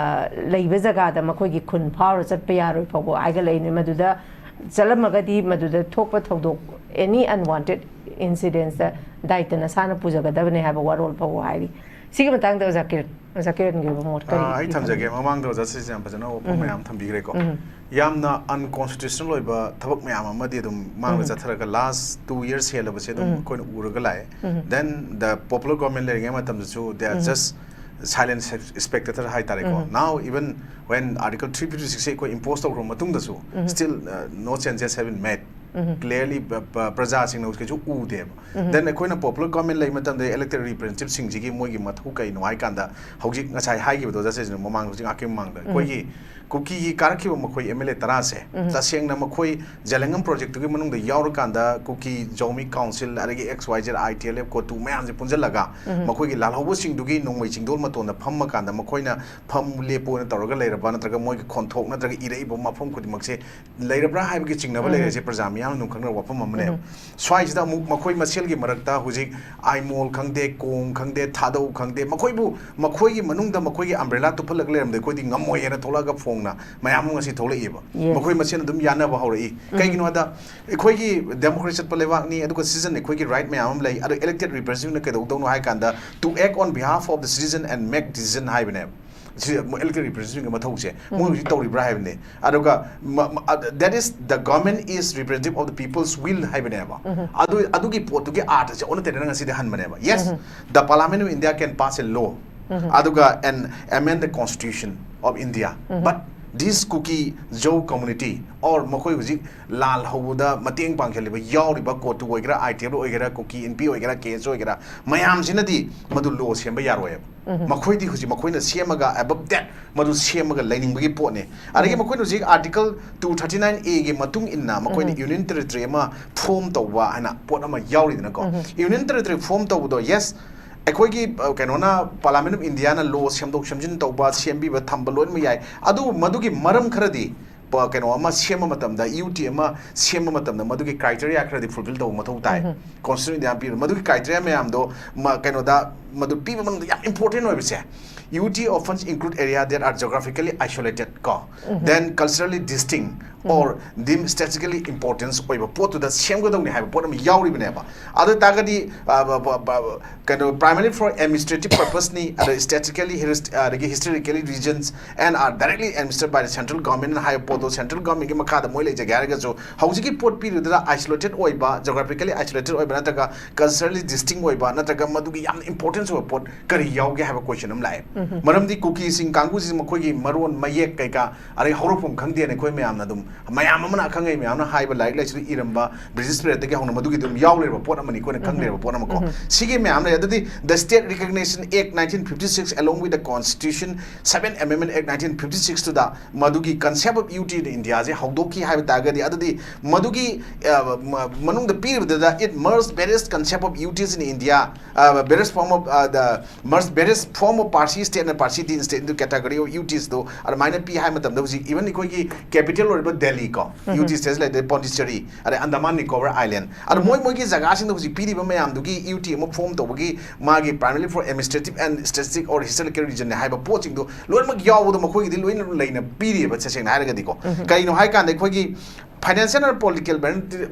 ꯂꯩꯕ ꯖꯒꯥꯗ ꯃꯈꯣꯏꯒꯤ ꯈꯨꯟ ꯐꯥꯎꯔ ꯆꯠꯄ ꯌꯥꯔꯣꯏ ꯐꯥꯎꯕ ꯍꯥꯏꯒꯠꯂꯛꯏꯅꯤ꯫ ꯃꯗꯨꯗ ꯆꯠꯂꯝꯃꯒꯗꯤ ꯃꯗꯨꯗ ꯊꯣꯛꯄ ꯊꯧꯗꯣꯛ, ꯑꯦꯅꯤ ꯑꯟꯋꯥꯟꯇꯦꯗ ꯏꯟꯁꯤꯗꯦꯟꯁꯇ ꯗꯥꯏꯇ ꯅꯁꯥꯅ ꯄꯨꯖꯒꯗꯕꯅꯤ ꯍꯥꯏꯕ ꯋꯥꯔꯣꯜ ꯐꯥꯎꯕ ꯍꯥꯏꯔꯤ꯫ ꯁꯤꯒꯤ ꯃꯇꯥꯡꯗ ꯑꯣꯖꯥ ꯀꯤꯔꯟ, ꯑꯣꯖꯥ ꯀꯤꯔꯟꯒꯤ ꯑꯣꯏꯕ ꯃꯣꯠ ꯀꯔꯤ ꯑꯥ, ꯑꯩ ꯊꯝꯖꯒꯦ꯫ ꯊꯝꯕꯤꯅꯤꯡꯉꯤ? ꯃꯃꯥꯡꯗ ꯑꯣꯖꯥ ꯁꯤꯁꯦ ꯌꯥꯝ ꯐꯖꯅ ꯋꯥꯐꯝ ꯃꯌꯥꯝ ꯊꯝꯕꯤꯈ꯭ꯔꯦꯀꯣ꯫ ꯌꯥꯝꯅ ꯑꯟꯀꯣꯟꯁꯇꯤꯇ꯭ꯌꯨꯁꯅꯦꯜ ꯑꯣꯏꯕ ꯊꯕꯛ ꯃꯌꯥꯝ ꯑꯃꯗꯤ ꯑꯗꯨꯝ ꯃꯥꯡꯗ ꯆꯠꯊꯔꯒ ꯂꯥꯁ ꯇꯨ ꯌꯔꯁ ꯍꯦꯜꯂꯕꯁꯦ ꯑꯗꯨꯝ ꯑꯩꯈꯣꯏꯅ ꯎꯔꯒ ꯂꯥꯛꯑꯦ꯫ Then the popular government ꯂꯩꯔꯤꯉꯩ ꯃꯇꯝꯗꯁꯨ they are just silent spectator ꯍꯥꯏꯇꯥꯔꯦꯀꯣ꯫ Now even when Article three fifty six ꯁꯦ ꯑꯩꯈꯣꯏ ꯏꯝꯄꯣꯁ ꯇꯧꯈ꯭ꯔꯕ ꯃꯇꯨꯡꯗꯁꯨ still uh, no changes have been made꯫ Clearly ꯄ꯭ꯔꯖꯥꯁꯤꯡꯅ ꯀꯩꯁꯨ ꯎꯗꯦꯕ꯫ Then ꯑꯩꯈꯣꯏꯅ popular government ꯂꯩꯕ ꯃꯇꯝꯗ elected representative ꯁꯤꯡꯁꯤꯒꯤ ꯃꯣꯏꯒꯤ ꯃꯊꯧ ꯀꯩꯅꯣ ꯍꯥꯏ ꯀꯥꯟꯗ, ꯍꯧꯖꯤꯛ ꯉꯁꯥꯏ ꯍꯥꯏꯈꯤꯕꯗꯣ ꯖꯁ ꯃꯃꯥꯡ, ꯍꯧꯖꯤꯛ ꯉꯥꯏꯍꯥꯛꯀꯤ ꯃꯃꯥꯡꯗ ꯑꯩꯈꯣꯏꯒꯤ ꯀꯨꯀꯤꯒꯤ ꯀꯥꯔꯛꯈꯤꯕ ꯃꯈꯣꯏ ꯑꯦꯝ ꯑꯦꯜ ꯑꯦ ꯇꯔꯥꯁꯦ ꯇꯁꯦꯡꯅ ꯃꯈꯣꯏ ꯖꯦꯂꯦꯡꯉꯝ ꯄ꯭ꯔꯣꯖꯦꯛꯇꯨꯒꯤ ꯃꯅꯨꯡꯗ ꯌꯥꯎꯔꯀꯥꯟꯗ ꯀꯨꯀꯤ ꯖꯧꯃꯤ ꯀꯥꯎꯟꯁꯤꯜ, ꯑꯗꯒꯤ X Y Z, I T L F, ꯀꯣꯇꯨ ꯃꯌꯥꯝꯁꯦ ꯄꯨꯟꯁꯤꯜꯂꯒ ꯃꯈꯣꯏꯒꯤ ꯂꯥꯜꯍꯧꯕꯁꯤꯡꯗꯨꯒꯤ ꯅꯣꯡꯃꯩ ꯆꯤꯡꯗꯣꯜ ꯃꯇꯣꯟꯗ ꯐꯝꯃꯀꯥꯟꯗ ꯃꯈꯣꯏꯅ ꯐꯝ ꯂꯦꯞꯄꯨ ꯑꯣꯏꯅ ꯇꯧꯔꯒ ꯂꯩꯔꯕ, ꯅꯠꯇ꯭ꯔꯒ ꯃꯣꯏꯒꯤ ꯈꯣꯟꯊꯣꯛ ꯅꯠꯇ꯭ꯔꯒ ꯏꯔꯛꯏꯕ ꯃꯐꯝ ꯈꯨꯗꯤꯡꯃꯛꯁꯦ ꯂꯩꯔꯕ꯭ꯔꯥ ꯍꯥꯏꯕꯒꯤ ꯆꯤꯡꯅꯕ ꯂꯩꯔꯤꯁꯦ ꯄ꯭ꯔꯖꯥ ꯌꯥꯝꯅ ꯑꯗꯨꯝ ꯈꯪꯅꯕ ꯋꯥꯐꯝ ꯑꯃꯅꯦꯕ꯫ ꯁ꯭ꯋꯥꯏꯁꯤꯗ ꯑꯃꯨꯛ ꯃꯈꯣꯏ ꯃꯁꯦꯜꯒꯤ ꯃꯔꯛꯇ ꯍꯧꯖꯤꯛ ꯑꯥꯏꯃꯣꯜ ꯈꯪꯗꯦ, ꯀꯣꯡ ꯈꯪꯗꯦ, ꯊꯥꯗꯧ ꯈꯪꯗꯦ, ꯃꯈꯣꯏꯕꯨ, ꯃꯈꯣꯏꯒꯤ ꯃꯅꯨꯡꯗ ꯃꯈꯣꯏꯒꯤ ꯑꯝꯕ꯭ꯔꯦꯂꯥ ꯇꯨꯞꯍꯜꯂꯒ ꯂꯩꯔꯝꯗ ꯑꯩꯈꯣꯏꯗꯤ ꯉꯝꯃꯣꯏ ꯍꯥꯏꯅ ꯊꯣꯛꯂꯛꯑꯒ ꯐꯣꯡꯅ ꯃꯌꯥꯝ ꯑꯃ ꯉꯁꯤ ꯊꯣꯛꯂꯛꯏꯕ꯫ Yes. ꯃꯈꯣꯏ ꯃꯁꯦꯟ ꯑꯗꯨꯝ ꯌꯥꯅꯕ ꯍꯧꯔꯛꯏ꯫ ꯀꯩꯒꯤꯅꯣ ꯍꯥꯏꯗ ꯑꯩꯈꯣꯏꯒꯤ democracy ꯆꯠꯄ ꯂꯩꯕꯥꯛꯅꯤ, ꯑꯗꯨꯒ citizen ꯑꯩꯈꯣꯏꯒꯤ right ꯃꯌꯥꯝ ꯑꯃ ꯂꯩ꯫ ꯑꯗꯣ elected representative ꯅ ꯀꯩꯗꯧꯗꯧꯅꯣ ꯍꯥꯏ ꯀꯥꯟꯗ, "To act on behalf of the citizen and make decision" ꯍꯥꯏꯕꯅꯦꯕ꯫ ꯁꯤ ꯃꯣꯏ elected representative ꯒꯤ ꯃꯊꯧꯁꯦ ꯃꯣꯏ ꯍꯧꯖꯤꯛ ꯇꯧꯔꯤꯕ꯭ꯔꯥ ꯍꯥꯏꯕꯅꯦ꯫ ꯑꯗꯨꯒ ꯃ-, ꯃ-, ꯑ, that is the government is representative of the people's will ꯍꯥꯏꯕꯅꯦꯕ꯫ ꯑꯗꯨ, ꯑꯗꯨꯒꯤ ꯄꯣꯠꯇꯨꯒꯤ ꯑꯥꯔꯊꯁꯦ ꯑꯣꯟꯅ ꯇꯩꯅꯅ ꯉꯁꯤꯗꯤ ꯍꯟꯕꯅꯦꯕ꯫ Yes, the Parliament of India can pass a law, ꯑꯗꯨꯒ and amend the Constitution of India, but this Kuki Zo community or ꯃꯈꯣꯏ ꯍꯧꯖꯤꯛ ꯂꯥꯜ ꯍꯧꯕꯗ ꯃꯇꯦꯡ ꯄꯥꯡꯁꯤꯜꯂꯤꯕ ꯌꯥꯎꯔꯤꯕ ꯀꯣꯇꯨ ꯑꯣꯏꯒꯦꯔꯥ, ꯑꯥꯏ ꯇꯤ ꯑꯦꯐ ꯑꯣꯏꯒꯦꯔꯥ, ꯀꯨꯀꯤ ꯏꯟꯄꯤ ꯑꯣꯏꯒꯦꯔꯥ, ꯀꯦ ꯑꯦꯁ ꯑꯣꯏꯒꯦꯔꯥ, ꯃꯌꯥꯝꯁꯤꯅꯗꯤ ꯃꯗꯨ ꯂꯣ ꯁꯦꯝꯕ ꯌꯥꯔꯣꯏꯕ꯫ ꯃꯈꯣꯏꯗꯤ ꯍꯧꯖꯤꯛ ꯃꯈꯣꯏꯅ ꯁꯦꯝꯃꯒ above that ꯃꯗꯨ ꯁꯦꯝꯃꯒ ꯂꯩꯅꯤꯡꯕꯒꯤ ꯄꯣꯠꯅꯤ꯫ ꯑꯗꯒꯤ ꯃꯈꯣꯏꯅ ꯍꯧꯖꯤꯛ Article two thirty nine A ꯒꯤ ꯃꯇꯨꯡ ꯏꯟꯅ ꯃꯈꯣꯏꯅ Union Territory ꯑꯃ form ꯇꯧꯕ ꯍꯥꯏꯅ ꯄꯣꯠ ꯑꯃ ꯌꯥꯎꯔꯤꯗꯅꯀꯣ꯫ Union Territory form ꯇꯧꯕꯗꯣ, yes, ꯑꯩꯈꯣꯏꯒꯤ, ꯑ, ꯀꯩꯅꯣꯅ, Parliament of India ꯅ ꯂꯣ ꯁꯦꯝꯗꯣꯛ ꯁꯦꯝꯖꯤꯟ ꯇꯧꯕ, ꯁꯦꯝꯕꯤꯕ, ꯊꯝꯕ ꯂꯣꯏꯅꯃꯛ ꯌꯥꯏ꯫ ꯑꯗꯨꯕꯨ ꯃꯗꯨꯒꯤ ꯃꯔꯝ ꯈꯔꯗꯤ ꯄ-, ꯀꯩꯅꯣ ꯑꯃ ꯁꯦꯝꯕ ꯃꯇꯝꯗ, ꯌꯨ ꯇꯤ ꯑꯃ ꯁꯦꯝꯕ ꯃꯇꯝꯗ ꯃꯗꯨꯒꯤ criteria ꯈꯔꯗꯤ fulfill ꯇꯧꯕ ꯃꯊꯧ ꯇꯥꯏ꯫ Constitution ꯌꯥꯝ ꯄꯤꯕ ꯃꯗꯨꯒꯤ criteria ꯃꯌꯥꯝꯗꯣ ꯃ-, ꯀꯩꯅꯣꯗ ꯃꯗꯨ ꯄꯤꯕ ꯃꯅꯨꯡꯗ ꯌꯥꯝ important ꯑꯣꯏꯕꯁꯦ, U T often include area that are geographically isolated ꯀꯣ, then culturally distinct or deemed strategically importance ꯑꯣꯏꯕ ꯄꯣꯠꯇꯨꯗ ꯁꯦꯝꯒꯗꯧꯅꯤ ꯍꯥꯏꯕ ꯄꯣꯠ ꯑꯃ ꯌꯥꯎꯔꯤꯕꯅꯦꯕ꯫ ꯑꯗꯨ ꯑꯣꯏ ꯇꯥꯔꯒꯗꯤ, ꯑ, ꯕ-, ꯕ-, ꯕ-, ꯀꯩꯅꯣ, primarily for administrative purpose ꯅꯤ, ꯑꯗ statistically, hist-, ꯑꯗꯒꯤ historically regions and are directly administered by the central government ꯍꯥꯏꯕ ꯄꯣꯠꯇꯣ central government ꯀꯤ ꯃꯈꯥꯗ ꯃꯣꯏ ꯂꯩꯖꯒꯦ ꯍꯥꯏꯔꯒꯁꯨ, ꯍꯧꯖꯤꯛꯀꯤ ꯄꯣꯠ ꯄꯤꯔꯤꯗꯨꯗ isolated ꯑꯣꯏꯕ, geographically isolated ꯑꯣꯏꯕ ꯅꯠꯇ꯭ꯔꯒ culturally distinct ꯑꯣꯏꯕ ꯅꯠꯇ꯭ꯔꯒ ꯃꯗꯨꯒꯤ ꯌꯥꯝꯅ importance ꯑꯣꯏꯕ ꯄꯣꯠ ꯀꯔꯤ ꯌꯥꯎꯒꯦ ꯍꯥꯏꯕ question ꯑꯃ ꯂꯥꯛꯑꯦ꯫ ꯃꯔꯝꯗꯤ ꯀꯨꯀꯤꯁꯤꯡ ꯀꯥꯡꯕꯨꯁꯤ ꯃꯈꯣꯏꯒꯤ ꯃꯔꯣꯟ ꯃꯌꯦꯛ ꯀꯩꯀꯥ, ꯑꯗꯩ ꯍꯧꯔꯛꯐꯝ ꯈꯪꯗꯦꯅ ꯑꯩꯈꯣꯏ ꯃꯌꯥꯝꯅ ꯑꯗꯨꯝ, ꯃꯌꯥꯝ ꯑꯃꯅ ꯑꯈꯪ ꯑꯍꯩ ꯃꯌꯥꯝꯅ ꯍꯥꯏꯕ, ꯂꯥꯏꯔꯤꯛ ꯂꯥꯏꯁꯨꯗ ꯏꯔꯝꯕ, British period ꯇꯒꯤ ꯍꯧꯅ ꯃꯗꯨꯒꯤ ꯑꯗꯨꯝ ꯌꯥꯎ ꯂꯩꯔꯕ ꯄꯣꯠ ꯑꯃꯅꯤ, ꯑꯩꯈꯣꯏꯅ ꯈꯪ ꯂꯩꯔꯕ ꯄꯣꯠ ꯑꯃꯀꯣ꯫ ꯁꯤꯒꯤ ꯃꯌꯥꯝ ꯂꯩ꯫ ꯑꯗꯨꯗꯤ the State Recognition Act nineteen fifty six along with the Constitution Seventh Amendment Act nineteen fifty six ꯇꯨꯗ ꯃꯗꯨꯒꯤ concept of U T in India ꯁꯦ ꯍꯧꯗꯣꯛꯈꯤ ꯍꯥꯏꯕ ꯇꯥꯔꯒꯗꯤ, ꯑꯗꯨꯗꯤ ꯃꯗꯨꯒꯤ, ꯑ, ꯃ-, ꯃꯅꯨꯡꯗ ꯄꯤꯔꯤꯕꯗꯨꯗ it merge various concept of U Ts in India, ꯑ, various form of, ꯑ, the merge various form of parties state ꯅ partition state into category of UTs ꯗꯣ ꯑꯗꯨꯃꯥꯏꯅ ꯄꯤ ꯍꯥꯏ ꯃꯇꯝꯗ, ꯍꯧꯖꯤꯛ even ꯑꯩꯈꯣꯏꯒꯤ capital ꯑꯣꯏꯔꯤꯕ ꯗꯦꯜꯂꯤ ꯀꯣ, UT state ꯂꯩꯔꯦ, ꯄꯣꯟꯗꯤꯆꯦꯔꯤ, ꯑꯗꯩ Andaman Nicobar Island, ꯑꯗꯣ ꯃꯣꯏ ꯃꯣꯏꯒꯤ ꯖꯒꯥꯁꯤꯡꯗ ꯍꯧꯖꯤꯛ ꯄꯤꯔꯤꯕ ꯃꯌꯥꯝꯗꯨꯒꯤ UT ꯑꯃ form ꯇꯧꯕꯒꯤ ꯃꯥꯒꯤ primarily for administrative and statistic or historical reason ꯅꯦ ꯍꯥꯏꯕ ꯄꯣꯠꯁꯤꯡꯗꯣ ꯂꯣꯏꯅꯃꯛ ꯌꯥꯎꯕꯗꯣ ꯃꯈꯣꯏꯒꯤꯗꯤ ꯂꯣꯏꯅ ꯂꯩꯅ ꯄꯤꯔꯤꯑꯕ, ꯇꯁꯦꯡꯅ ꯍꯥꯏꯔꯒꯗꯤꯀꯣ꯫ ꯀꯩꯅꯣ ꯍꯥꯏꯀꯥꯟꯗ ꯑꯩꯈꯣꯏꯒꯤ financial and political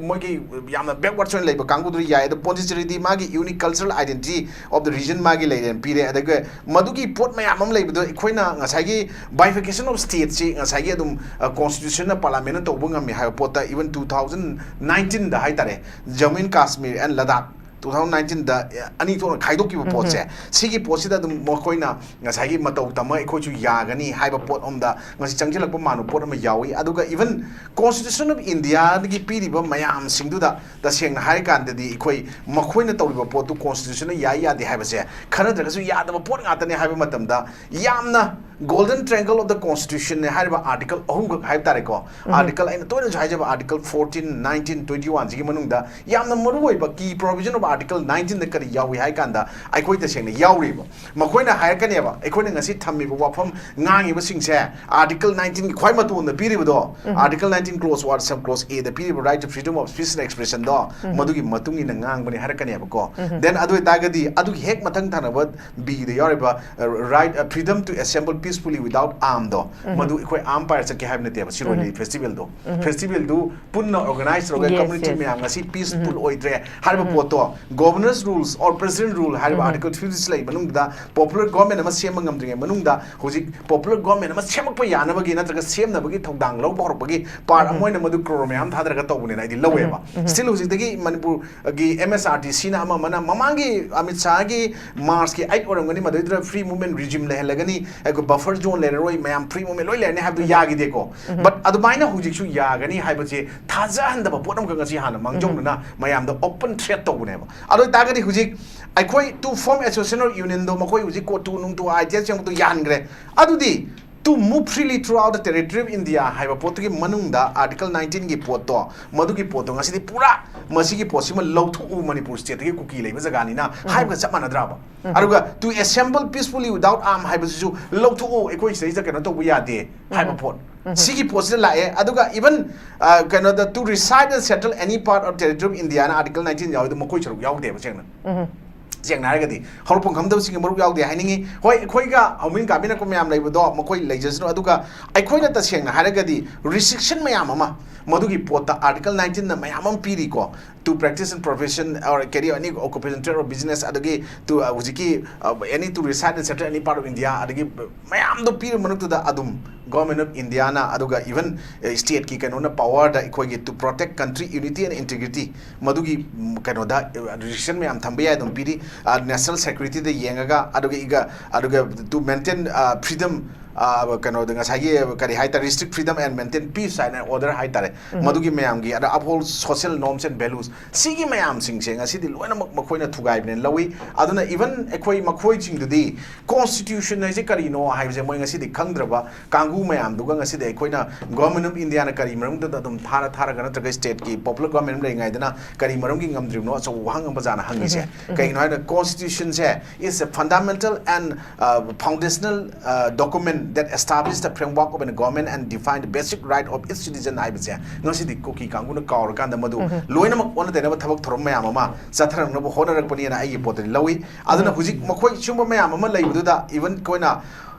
ꯃꯣꯏꯒꯤ ꯌꯥꯝꯅ backwards ꯑꯣꯏꯅ ꯂꯩꯕ ꯀꯥꯡꯕꯨꯗꯨꯗꯤ ꯌꯥꯏ, ꯑꯗꯣ ꯄꯣꯟꯗꯤꯆꯦꯔꯤꯗꯤ ꯃꯥꯒꯤ unique cultural identity of the region ꯃꯥꯒꯤ ꯂꯩꯔꯦꯅ ꯄꯤꯔꯦ꯫ ꯑꯗꯨꯒ ꯃꯗꯨꯒꯤ ꯄꯣꯠ ꯃꯌꯥꯝ ꯑꯃ ꯂꯩꯕꯗꯣ ꯑꯩꯈꯣꯏꯅ ꯉꯁꯥꯏꯒꯤ bifurcation of state ꯁꯤ ꯉꯁꯥꯏꯒꯤ ꯑꯗꯨꯝ constitution ꯅ parliament ꯅ ꯇꯧꯕ ꯉꯝꯃꯤ ꯍꯥꯏꯕ ꯄꯣꯠꯇ, even two thousand nineteen ꯗ ꯍꯥꯏꯇꯥꯔꯦ, Jammu and Kashmir and Ladakh two thousand nineteen ꯗ ꯑꯅꯤ ꯊꯣꯛꯅ ꯈꯥꯏꯗꯣꯛꯈꯤꯕ ꯄꯣꯠꯁꯦ, ꯁꯤꯒꯤ ꯄꯣꯠꯁꯤꯗ ꯑꯗꯨꯝ ꯃꯈꯣꯏꯅ ꯉꯁꯥꯏꯒꯤ ꯃꯇꯧ ꯇꯝꯃ ꯑꯩꯈꯣꯏꯁꯨ ꯌꯥꯒꯅꯤ ꯍꯥꯏꯕ ꯄꯣꯠ ꯑꯃꯗ ꯉꯁꯤ ꯆꯪꯁꯤꯜꯂꯛꯄ ꯃꯥꯟꯕ ꯄꯣꯠ ꯑꯃ ꯌꯥꯎꯏ꯫ ꯑꯗꯨꯒ even Constitution of India ꯗꯒꯤ ꯄꯤꯔꯤꯕ ꯃꯌꯥꯝꯁꯤꯡꯗꯨꯗ ꯇꯁꯦꯡꯅ ꯍꯥꯏꯔꯀꯥꯟꯗꯗꯤ ꯑꯩꯈꯣꯏ ꯃꯈꯣꯏꯅ ꯇꯧꯔꯤꯕ ꯄꯣꯠꯇꯨ constitution ꯅ ꯌꯥꯏ ꯌꯥꯗꯦ ꯍꯥꯏꯕꯁꯦ, ꯈꯟꯅꯗ꯭ꯔꯒꯁꯨ ꯌꯥꯗꯕ ꯄꯣꯠ ꯉꯥꯛꯇꯅꯦ ꯍꯥꯏꯕ ꯃꯇꯝꯗ, ꯌꯥꯝꯅ golden triangle of the constitution ꯅꯦ ꯍꯥꯏꯔꯤꯕ article ꯑꯍꯨꯝꯈꯛ ꯍꯥꯏꯕ ꯇꯥꯔꯦꯀꯣ꯫ Article ꯑꯩꯅ ꯇꯣꯏꯅꯁꯨ ꯍꯥꯏꯖꯕ article fourteen, nineteen, twenty one ꯁꯤꯒꯤ ꯃꯅꯨꯡꯗ ꯌꯥꯝꯅ ꯃꯔꯨꯑꯣꯏꯕ key provision of article nineteen ꯗ ꯀꯔꯤ ꯌꯥꯎꯏ ꯍꯥꯏ ꯀꯥꯟꯗ, ꯑꯩꯈꯣꯏ ꯇꯁꯦꯡꯅ ꯌꯥꯎꯔꯤꯕ, ꯃꯈꯣꯏꯅ ꯍꯥꯏꯔꯛꯀꯅꯦꯕ, ꯑꯩꯈꯣꯏꯅ ꯉꯁꯤ ꯊꯝꯃꯤꯕ ꯋꯥꯐꯝ ꯉꯥꯡꯉꯤꯕꯁꯤꯡꯁꯦ article nineteen ꯒꯤ ꯈ꯭ꯋꯥꯏ ꯃꯇꯣꯟꯗ ꯄꯤꯔꯤꯕꯗꯣ, article nineteen clause one sub clause A ꯗ ꯄꯤꯔꯤꯕ right to freedom of speech and expression ꯗꯣ, ꯃꯗꯨꯒꯤ ꯃꯇꯨꯡ ꯏꯟꯅ ꯉꯥꯡꯕꯅꯤ ꯍꯥꯏꯔꯛꯀꯅꯦꯕꯀꯣ꯫ Then ꯑꯗꯨ ꯑꯣꯏꯇꯥꯔꯒꯗꯤ ꯑꯗꯨꯒꯤ ꯍꯦꯛ ꯃꯊꯪ ꯊꯪꯅꯕ B ꯗ ꯌꯥꯎꯔꯤꯕ, uh, right, uh, freedom to assemble peacefully without arm ꯗꯣ, ꯃꯗꯨ ꯑꯩꯈꯣꯏ arm ꯄꯥꯏꯔ ꯆꯠꯀꯦ ꯍꯥꯏꯕ ꯅꯠꯇꯦꯕ ꯁꯤꯔꯣꯏ ꯂꯤꯂꯤ festival ꯗꯣ꯫ Festival ꯗꯨ ꯄꯨꯟꯅ organize ꯇꯧꯔꯒ, community ꯃꯌꯥꯝ ꯉꯁꯤ peaceful ꯑꯣꯏꯗ꯭ꯔꯦ ꯍꯥꯏꯔꯤꯕ ꯄꯣꯠꯇꯣ, governor's rules or president rule ꯍꯥꯏꯔꯤꯕ article fifty six ꯂꯩ ꯃꯅꯨꯡꯗ popular government ꯑꯃ ꯁꯦꯝꯕ ꯉꯝꯗ꯭ꯔꯤꯉꯩ ꯃꯅꯨꯡꯗ, ꯍꯧꯖꯤꯛ popular government ꯑꯃ ꯁꯦꯝꯃꯛꯄ ꯌꯥꯅꯕꯒꯤ ꯅꯠꯇ꯭ꯔꯒ ꯁꯦꯝꯅꯕꯒꯤ ꯊꯧꯗꯥꯡ ꯂꯧꯕ ꯍꯧꯔꯛꯄꯒꯤ part ꯑꯃ ꯑꯣꯏꯅ ꯃꯗꯨ crore ꯃꯌꯥꯝ ꯊꯥꯗꯔꯒ ꯇꯧꯕꯅꯦꯅ ꯑꯩꯗꯤ ꯂꯧꯋꯦꯕ꯫ Still ꯍꯧꯖꯤꯛꯇꯒꯤ ꯃꯅꯤꯄꯨꯔꯒꯤ MSRTC ꯅ ꯑꯃ ꯑꯃꯅ ꯃꯃꯥꯡꯒꯤ ꯑꯃꯤꯠ ꯁꯥꯍꯒꯤ March ꯀꯤ eight ꯑꯣꯏꯔꯝꯒꯅꯤ, ꯃꯗꯨꯗꯨꯗ free movement regime ꯂꯩꯍꯜꯂꯒꯅꯤ, ꯑꯩꯈꯣꯏ buffer zone ꯂꯩꯔꯔꯣꯏ, ꯃꯌꯥꯝ free movement ꯂꯣꯏ ꯂꯩꯔꯅꯤ ꯍꯥꯏꯕꯗꯨ ꯌꯥꯈꯤꯗꯦꯀꯣ꯫ But ꯑꯗꯨꯃꯥꯏꯅ ꯍꯧꯖꯤꯛꯁꯨ ꯌꯥꯒꯅꯤ ꯍꯥꯏꯕꯁꯦ ꯊꯥꯖꯍꯟꯗꯕ ꯄꯣꯠ ꯑꯃꯈꯛ ꯉꯁꯤ ꯍꯥꯟꯅ ꯃꯥꯡꯖꯧꯅꯅ ꯃꯌꯥꯝꯗ open threat ꯇꯧꯕꯅꯦꯕ꯫ ꯑꯗꯨ ꯑꯣꯏꯇꯥꯔꯒꯗꯤ ꯍꯧꯖꯤꯛ ꯑꯩꯈꯣꯏ two form association or union ꯗꯣ ꯃꯈꯣꯏ ꯍꯧꯖꯤꯛ CoTU ꯅꯨꯡꯇꯨ ITS ꯌꯦꯡꯕꯗꯣ ꯌꯥꯍꯟꯈ꯭ꯔꯦ꯫ ꯑꯗꯨꯗꯤ To move freely throughout the territory of India ꯍꯥꯏꯕ ꯄꯣꯠꯇꯨꯒꯤ ꯃꯅꯨꯡꯗ Article nineteenꯒꯤ ꯄꯣꯠꯇꯣ, ꯃꯗꯨꯒꯤ ꯄꯣꯠꯇꯣ ꯉꯁꯤꯗꯤ ꯄꯨꯔꯥ ꯃꯁꯤꯒꯤ ꯄꯣꯠꯁꯤꯃ ꯂꯧꯊꯣꯛꯎ, ꯃꯅꯤꯄꯨꯔ stateꯇꯒꯤ ꯀꯨꯀꯤ ꯂꯩꯕ ꯖꯒꯥꯅꯤꯅ ꯍꯥꯏꯕꯒ ꯆꯞ ꯃꯥꯟꯅꯗ꯭ꯔꯕ? ꯑꯗꯨꯒ to assemble peacefully without arm ꯍꯥꯏꯕꯁꯤꯁꯨ ꯂꯧꯊꯣꯛꯎ, ꯑꯩꯈꯣꯏ ꯁꯤꯗꯩꯁꯤꯗ ꯀꯩꯅꯣ ꯇꯧꯕ ꯌꯥꯗꯦ ꯍꯥꯏꯕ ꯄꯣꯠ, ꯁꯤꯒꯤ ꯄꯣꯠꯁꯤꯗ ꯂꯥꯛꯑꯦ꯫ ꯑꯗꯨꯒ even, ꯑ, ꯀꯩꯅꯣꯗ, to reside and settle any part or territory of Indiaꯅ Article nineteen ꯌꯥꯎꯋꯦ, ꯑꯗꯨ ꯃꯈꯣꯏ ꯁꯔꯨꯛ ꯌꯥꯎꯗꯦꯕ ꯁꯦꯡꯅ꯫ ꯁꯦꯡꯅ ꯍꯥꯏꯔꯒꯗꯤ ꯍꯧꯔꯛꯐꯝ ꯈꯪꯗꯕꯁꯤꯡꯒꯤ ꯃꯔꯨꯞ ꯌꯥꯎꯗꯦ ꯍꯥꯏꯅꯤꯡꯉꯤ꯫ ꯍꯣꯏ, ꯑꯩꯈꯣꯏꯒ ꯍꯧꯃꯤꯟ ꯀꯥꯃꯤꯟꯅꯔꯛꯄ ꯃꯌꯥꯝ ꯂꯩꯕꯗꯣ ꯃꯈꯣꯏ ꯂꯩꯖꯁꯅꯨ, ꯑꯗꯨꯒ ꯑꯩꯈꯣꯏꯅ ꯇꯁꯦꯡꯅ ꯍꯥꯏꯔꯒꯗꯤ restriction ꯃꯌꯥꯝ ꯑꯃ ꯃꯗꯨꯒꯤ ꯄꯣꯠꯇ Article nineteenꯅ ꯃꯌꯥꯝ ꯑꯃ ꯄꯤꯔꯤꯀꯣ, to practice and profession or carry any occupation, trade or business, ꯑꯗꯒꯤ to, ꯑ, ꯍꯧꯖꯤꯛꯀꯤ, ꯑ, any to reside and settle any part of India, ꯑꯗꯒꯤ ꯃꯌꯥꯝꯗꯣ ꯄꯤꯔꯕ ꯃꯔꯛꯇꯨꯗ ꯑꯗꯨꯝ Government of Indiaꯅ, ꯑꯗꯨꯒ even, ꯑ, stateꯀꯤ ꯀꯩꯅꯣꯅ powerꯗ ꯑꯩꯈꯣꯏꯒꯤ to protect country unity and integrity, ꯃꯗꯨꯒꯤ, ꯎꯝ, ꯀꯩꯅꯣꯗ, ꯑ, restriction ꯃꯌꯥꯝ ꯊꯝꯕ ꯌꯥꯏ ꯑꯗꯨꯝ ꯄꯤꯔꯤ꯫ ꯑ, national securityꯗ ꯌꯦꯡꯉꯒ, ꯑꯗꯨꯒ ꯏꯒ, ꯑꯗꯨꯒ to maintain, ꯑ, freedom, ꯑ, ꯀꯩꯅꯣꯗ ꯉꯁꯥꯏꯒꯤ ꯀꯔꯤ ꯍꯥꯏꯇꯥꯔꯦ, restrict freedom and maintain peace and order ꯍꯥꯏꯇꯥꯔꯦ, ꯃꯗꯨꯒꯤ ꯃꯌꯥꯝꯒꯤ, ꯑꯗ uphold social norms and values, ꯁꯤꯒꯤ ꯃꯌꯥꯝꯁꯤꯡꯁꯦ ꯉꯁꯤꯗꯤ ꯂꯣꯏꯅꯃꯛ ꯃꯈꯣꯏꯅ ꯊꯨꯒꯥꯏꯕꯅꯦꯅ ꯂꯧꯏ꯫ ꯑꯗꯨꯅ even ꯑꯩꯈꯣꯏ ꯃꯈꯣꯏꯁꯤꯡꯗꯨꯗꯤ constitution ꯍꯥꯏꯁꯦ ꯀꯔꯤꯅꯣ ꯍꯥꯏꯕꯁꯦ ꯃꯣꯏ ꯉꯁꯤꯗꯤ ꯈꯪꯗ꯭ꯔꯕ ꯀꯥꯡꯕꯨ ꯃꯌꯥꯝꯗꯨꯒ ꯉꯁꯤꯗꯤ ꯑꯩꯈꯣꯏꯅ Government of Indiaꯅ ꯀꯔꯤ ꯃꯔꯝꯗꯨꯗ ꯑꯗꯨꯝ ꯊꯥꯔ ꯊꯥꯔꯒ ꯅꯠꯇ꯭ꯔꯒ stateꯀꯤ popular government ꯑꯃ ꯂꯩꯔꯤꯉꯩꯗꯅ ꯀꯔꯤ ꯃꯔꯝꯒꯤ ꯉꯝꯗ꯭ꯔꯤꯕꯅꯣ ꯑꯆꯧꯕ ꯋꯥꯍꯪ ꯑꯃ ꯕ꯭ꯔꯖꯥꯅ ꯍꯪꯉꯤꯁꯦ꯫ ꯀꯩꯒꯤꯅꯣ ꯍꯥꯏꯕꯗ constitutionꯁꯦ is a fundamental and, uh, foundational, uh, document that establish the framework of a government and define the basic right of its citizen ꯍꯥꯏꯕꯁꯦ ꯉꯁꯤꯗꯤ ꯀꯨꯀꯤ ꯀꯥꯡꯕꯨꯅ ꯀꯥꯎꯔꯀꯥꯟꯗ ꯃꯗꯨ ꯂꯣꯏꯅꯃꯛ ꯑꯣꯟꯅ ꯇꯩꯅꯕ ꯊꯕꯛ ꯊꯧꯔꯝ ꯃꯌꯥꯝ ꯑꯃ ꯆꯠꯊꯔꯛꯅꯕ ꯍꯣꯠꯅꯔꯛꯄꯅꯦꯅ ꯑꯩꯒꯤ ꯄꯣꯠꯇꯗꯤ ꯂꯧꯏ꯫ ꯑꯗꯨꯅ ꯍꯧꯖꯤꯛ ꯃꯈꯣꯏ ꯁꯤꯒꯨꯝꯕ ꯃꯌꯥꯝ ꯑꯃ ꯂꯩꯕꯗꯨꯗ even ꯑꯩꯈꯣꯏꯅ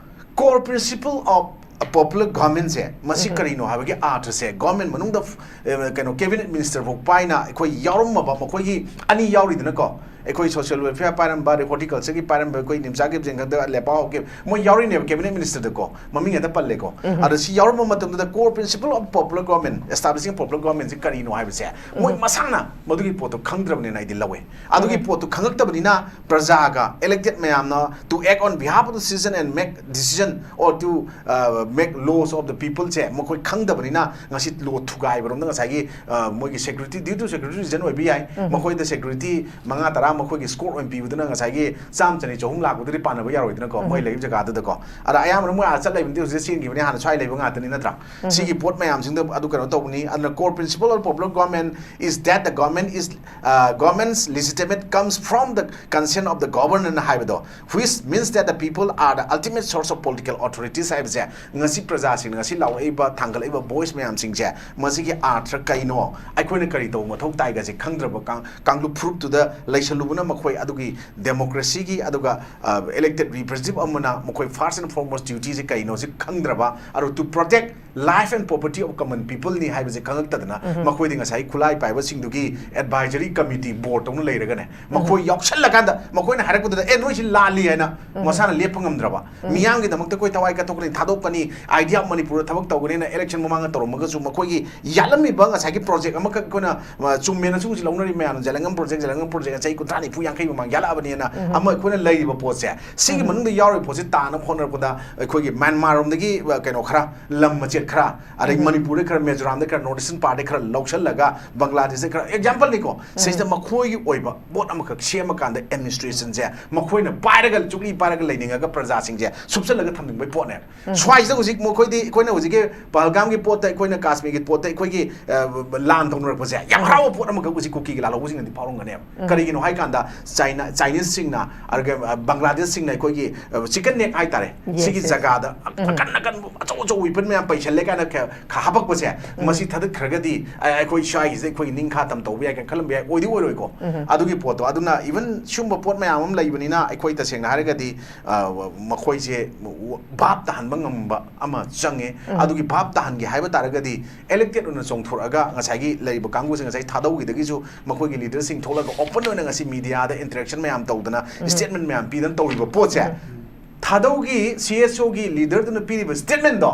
core principle of popular governmentꯁꯦ ꯃꯁꯤ ꯀꯔꯤꯅꯣ ꯍꯥꯏꯕꯒꯤ ꯑꯥꯔꯊꯁꯦ government ꯃꯅꯨꯡꯗ, ꯑꯦ, ꯀꯩꯅꯣ, cabinet minister ꯐꯥꯎ ꯄꯥꯏꯅ ꯑꯩꯈꯣꯏ ꯌꯥꯎꯔꯝꯃꯕ ꯃꯈꯣꯏꯒꯤ ꯑꯅꯤ ꯌꯥꯎꯔꯤꯗꯅꯀꯣ, ꯑꯩꯈꯣꯏ social welfare ꯄꯥꯏꯔꯝꯕ, ꯑꯗꯩ horticultureꯒꯤ ꯄꯥꯏꯔꯝꯕ, ꯑꯩꯈꯣꯏ ꯅꯤꯝꯆꯥ ꯀꯦꯞꯖꯦꯡ ꯈꯛꯇ ꯂꯦꯄꯥ ꯍꯧꯈꯤꯕ, ꯃꯣꯏ ꯌꯥꯎꯔꯤꯅꯦꯕ cabinet ministerꯗꯀꯣ, ꯃꯃꯤꯡ ꯍꯦꯛꯇ ꯄꯜꯂꯦꯀꯣ꯫ ꯑꯗꯣ ꯁꯤ ꯌꯥꯎꯔꯝꯕ ꯃꯇꯝꯗꯨꯗ core principle of popular government, establishing popular governmentꯁꯤ ꯀꯔꯤꯅꯣ ꯍꯥꯏꯕꯁꯦ ꯃꯣꯏ ꯃꯁꯥꯅ ꯃꯗꯨꯒꯤ ꯄꯣꯠꯇꯣ ꯈꯪꯗ꯭ꯔꯕꯅꯤꯅ ꯑꯩꯗꯤ ꯂꯧꯋꯦ꯫ ꯑꯗꯨꯒꯤ ꯄꯣꯠꯇꯣ ꯈꯪꯉꯛꯇꯕꯅꯤꯅ ꯄ꯭ꯔꯖꯥꯒ elected ꯃꯌꯥꯝꯅ to act on behalf of the citizen and make decision or to, uh, make laws of the people ꯁꯦ ꯃꯈꯣꯏ ꯈꯪꯗꯕꯅꯤꯅ ꯉꯁꯤ ꯂꯣ ꯊꯨꯒꯥꯏꯕꯔꯣꯝꯗ ꯉꯁꯥꯏꯒꯤ ꯑ, ꯃꯣꯏꯒꯤ security, due to security reason ꯑꯣꯏꯕ ꯌꯥꯏ, ꯃꯈꯣꯏꯗ security ꯃꯉꯥ ꯇꯔꯥ ꯃꯈꯣꯏꯒꯤ escort ꯑꯣꯏꯅ ꯄꯤꯕꯗꯨꯅ ꯉꯁꯥꯏꯒꯤ ꯆꯥꯝ ꯆꯅꯤ ꯆꯍꯨꯝ ꯂꯥꯛꯄꯗꯨꯗꯤ ꯄꯥꯟꯅꯕ ꯌꯥꯔꯣꯏꯗꯅꯀꯣ, ꯃꯣꯏ ꯂꯩꯕ ꯖꯒꯥꯗꯨꯗꯀꯣ꯫ ꯑꯗ ꯑꯌꯥꯝꯕꯅ ꯃꯣꯏ ꯑꯥ ꯆꯠ ꯂꯩꯕꯅꯗꯤ ꯍꯧꯖꯤꯛ ꯆꯦꯟꯈꯤꯕꯅꯤ, ꯍꯥꯟꯅ ꯁ꯭ꯋꯥꯏ ꯂꯩꯕ ꯉꯥꯛꯇꯅꯤ ꯅꯠꯇ꯭ꯔꯥ? ꯁꯤꯒꯤ ꯄꯣꯠ ꯃꯌꯥꯝꯁꯤꯡꯗ ꯑꯗꯨ ꯀꯩꯅꯣ ꯇꯧꯕꯅꯤ꯫ ꯑꯗꯨꯅ core principle of popular government is that the government is, uh, government's legitimate comes from the consent of the governed ꯍꯥꯏꯕꯗꯣ, which means that the people are the ultimate source of political authorities ꯍꯥꯏꯕꯁꯦ, ꯉꯁꯤ ꯄ꯭ꯔꯖꯥꯁꯤꯡꯅ ꯉꯁꯤ ꯂꯥꯎꯔꯛꯏꯕ, ꯊꯥꯡꯒꯠꯂꯛꯏꯕ voice ꯃꯌꯥꯝꯁꯤꯡꯁꯦ, ꯃꯁꯤꯒꯤ ꯑꯥꯔꯊ ꯀꯩꯅꯣ, ꯑꯩꯈꯣꯏꯅ ꯀꯔꯤ ꯇꯧꯕ ꯃꯊꯧ ꯇꯥꯏꯒꯁꯦ ꯈꯪꯗ꯭ꯔꯕ ꯀꯥꯡ-, ꯀꯥꯡꯂꯨꯞ ꯐꯨꯔꯨꯞꯇꯨꯗ ꯂꯩꯁꯜꯂꯨꯕꯅ ꯃꯈꯣꯏ ꯑꯗꯨꯒꯤ democracy ꯒꯤ, ꯑꯗꯨꯒ, ꯑ, elected representative ꯑꯃꯅ ꯃꯈꯣꯏ first and foremost duty ꯁꯦ ꯀꯩꯅꯣ ꯁꯤ ꯈꯪꯗ꯭ꯔꯕ, ꯑꯗꯨ to protect life and property of common people ꯅꯤ ꯍꯥꯏꯕꯁꯦ ꯈꯪꯉꯛꯇꯗꯅ ꯃꯈꯣꯏꯗꯤ ꯉꯁꯥꯏ ꯈꯨꯠꯂꯥꯏ ꯄꯥꯏꯕꯁꯤꯡꯗꯨꯒꯤ advisory committee board ꯇꯧꯅ ꯂꯩꯔꯒꯅꯦ, ꯃꯈꯣꯏ ꯌꯥꯎꯁꯜꯂꯀꯥꯟꯗ ꯃꯈꯣꯏꯅ ꯍꯥꯏꯔꯛꯄꯗꯨꯗ, "ꯑꯦ, ꯅꯣꯏꯁꯤ ꯂꯥꯜꯂꯤ" ꯍꯥꯏꯅ ꯃꯁꯥꯅ ꯂꯦꯞꯄ ꯉꯝꯗ꯭ꯔꯕ, "ꯃꯤꯌꯥꯝꯒꯤꯗꯃꯛꯇ ꯑꯩꯈꯣꯏ ꯊꯋꯥꯏ ꯀꯠꯊꯣꯛꯀꯅꯤ, ꯊꯥꯗꯣꯛꯀꯅꯤ, Idea of ꯃꯅꯤꯄꯨꯔꯗ ꯊꯕꯛ ꯇꯧꯒꯅꯤꯅ election ꯃꯃꯥꯡꯗ ꯇꯧꯔꯝꯃꯒꯁꯨ ꯃꯈꯣꯏꯒꯤ ꯌꯥꯠꯂꯝꯃꯤꯕ ꯉꯁꯥꯏꯒꯤ project ꯑꯃꯈꯛ ꯑꯩꯈꯣꯏꯅ, ꯑ, ꯆꯨꯝꯃꯦꯅꯁꯨ ꯍꯧꯖꯤꯛ ꯂꯧꯅꯔꯤ ꯃꯌꯥꯝ, ꯖꯂꯪꯒꯝ project, ꯖꯂꯪꯒꯝ project ꯆꯍꯤ ꯀꯨꯟꯊ꯭ꯔꯥ ꯅꯤꯐꯨ ꯌꯥꯡꯈꯩ ꯃꯃꯥꯡ ꯌꯥꯠꯂꯛꯑꯕꯅꯤꯅ ꯑꯃ ꯑꯩꯈꯣꯏꯅ ꯂꯩꯔꯤꯕ ꯄꯣꯠꯁꯦ, ꯁꯤꯒꯤ ꯃꯅꯨꯡꯗ ꯌꯥꯎꯔꯤꯕ ꯄꯣꯠꯁꯦ ꯇꯥꯅꯕ ꯍꯣꯠꯅꯔꯛꯄꯗ ꯑꯩꯈꯣꯏꯒꯤ ꯃ꯭ꯌꯥꯟꯃꯥꯔ ꯔꯣꯝꯗꯒꯤ, ꯑ, ꯀꯩꯅꯣ ꯈꯔ, ꯂꯝ ꯃꯆꯦꯠ ꯈꯔ, ꯑꯗꯩ ꯃꯅꯤꯄꯨꯔꯗ ꯈꯔ, ꯃꯤꯖꯣꯔꯥꯝꯗ ꯈꯔ, North Eastern part ꯗ ꯈꯔ ꯂꯧꯁꯜꯂꯒ ꯕꯪꯒ꯭ꯂꯥꯗꯦꯁꯇ ꯈꯔ, example ꯅꯤꯀꯣ, ꯁꯤꯁꯤꯗ ꯃꯈꯣꯏꯒꯤ ꯑꯣꯏꯕ ꯄꯣꯠ ꯑꯃꯈꯛ ꯁꯦꯝꯃꯀꯥꯟꯗ administration ꯁꯦ ꯃꯈꯣꯏꯅ ꯄꯥꯏꯔꯒ, ꯆꯨꯛꯂꯤ ꯄꯥꯏꯔꯒ ꯂꯩꯅꯤꯡꯉꯒ ꯄ꯭ꯔꯖꯥꯁꯤꯡꯁꯦ ꯁꯨꯞꯆꯜꯂꯒ ꯊꯝꯅꯤꯡꯕꯩ ꯄꯣꯠꯅꯦ꯫ ꯁ꯭ꯋꯥꯏꯁꯤꯗ ꯍꯧꯖꯤꯛ ꯃꯈꯣꯏꯗꯤ, ꯑꯩꯈꯣꯏꯅ ꯍꯧꯖꯤꯛꯀꯤ ꯄꯍꯜꯒꯥꯝꯒꯤ ꯄꯣꯠꯇ, ꯑꯩꯈꯣꯏꯅ ꯀꯥꯁꯃꯤꯔꯒꯤ ꯄꯣꯠꯇ ꯑꯩꯈꯣꯏꯒꯤ, ꯑ, ꯂꯥꯟ ꯇꯧꯅꯔꯛꯄꯁꯦ ꯌꯥꯝ ꯍꯔꯥꯎꯕ ꯄꯣꯠ ꯑꯃꯈꯛ ꯍꯧꯖꯤꯛ ꯀꯨꯀꯤꯒꯤ ꯂꯥꯜꯍꯧꯕꯁꯤꯡꯅꯗꯤ ꯐꯥꯎꯔꯝꯒꯅꯦꯕ꯫ ꯀꯔꯤꯒꯤꯅꯣ ꯍꯥꯏ ꯀꯥꯟꯗ ꯆꯥꯏꯅꯥ, ꯆꯥꯏꯅꯤꯁꯁꯤꯡꯅ, ꯑꯗꯨꯒ, ꯑ, ꯕꯪꯒ꯭ꯂꯥꯗꯦꯁꯁꯤꯡꯅ ꯑꯩꯈꯣꯏꯒꯤ, ꯑ, chicken neck ꯍꯥꯏꯇꯥꯔꯦ, ꯁꯤꯒꯤ ꯖꯒꯥꯗ ꯑꯀꯟ ꯑꯀꯟꯕ ꯑꯆꯧ ꯑꯆꯧꯕ weapon ꯃꯌꯥꯝ ꯄꯩꯁꯜꯂꯦ ꯀꯥꯏꯅ ꯈ-, ꯈ-, ꯍꯥꯄꯛꯄꯁꯦ, ꯃꯁꯤ ꯊꯥꯗꯠꯈ꯭ꯔꯒꯗꯤ ꯑ-, ꯑꯩꯈꯣꯏ ꯁ꯭ꯋꯥꯏꯒꯤꯁꯤꯗ ꯑꯩꯈꯣꯏ ꯅꯤꯡꯈꯥ ꯇꯝ ꯇꯧꯕ ꯌꯥꯏ ꯀꯥꯏꯅ ꯈꯜꯂꯝꯕ ꯌꯥꯏ, ꯑꯣꯏꯗꯤ ꯑꯣꯏꯔꯣꯏꯀꯣ ꯑꯗꯨꯒꯤ ꯄꯣꯠꯇꯣ꯫ ꯑꯗꯨꯅ even ꯁꯤꯒꯨꯝꯕ ꯄꯣꯠ ꯃꯌꯥꯝ ꯑꯃ ꯂꯩꯕꯅꯤꯅ ꯑꯩꯈꯣꯏ ꯇꯁꯦꯡꯅ ꯍꯥꯏꯔꯒꯗꯤ, ꯑ, ꯃꯈꯣꯏꯁꯦ ꯚꯥꯞ ꯇꯥꯍꯟꯕ ꯉꯝꯕ ꯑꯃ ꯆꯪꯉꯦ꯫ ꯑꯗꯨꯒꯤ ꯚꯥꯞ ꯇꯥꯍꯟꯒꯦ ꯍꯥꯏꯕ ꯇꯥꯔꯒꯗꯤ elected ꯑꯣꯏꯅ ꯆꯣꯡꯊꯣꯔꯛꯑꯒ ꯉꯁꯥꯏꯒꯤ ꯂꯩꯔꯤꯕ ꯀꯥꯡꯕꯨꯁꯦ ꯉꯁꯥꯏ ꯊꯥꯗꯧꯈꯤꯗꯒꯤꯁꯨ ꯃꯈꯣꯏꯒꯤ leader ꯁꯤꯡ ꯊꯣꯛꯂꯒ open ꯑꯣꯏꯅ ꯉꯁꯤ media ꯗ interaction ꯃꯌꯥꯝ ꯇꯧꯗꯅ statement ꯃꯌꯥꯝ ꯄꯤꯗꯅ ꯇꯧꯔꯤꯕ ꯄꯣꯠꯁꯦ, ꯊꯥꯗꯧꯒꯤ C S O ꯒꯤ leader ꯗꯨꯅ ꯄꯤꯔꯤꯕ statement ꯗꯣ,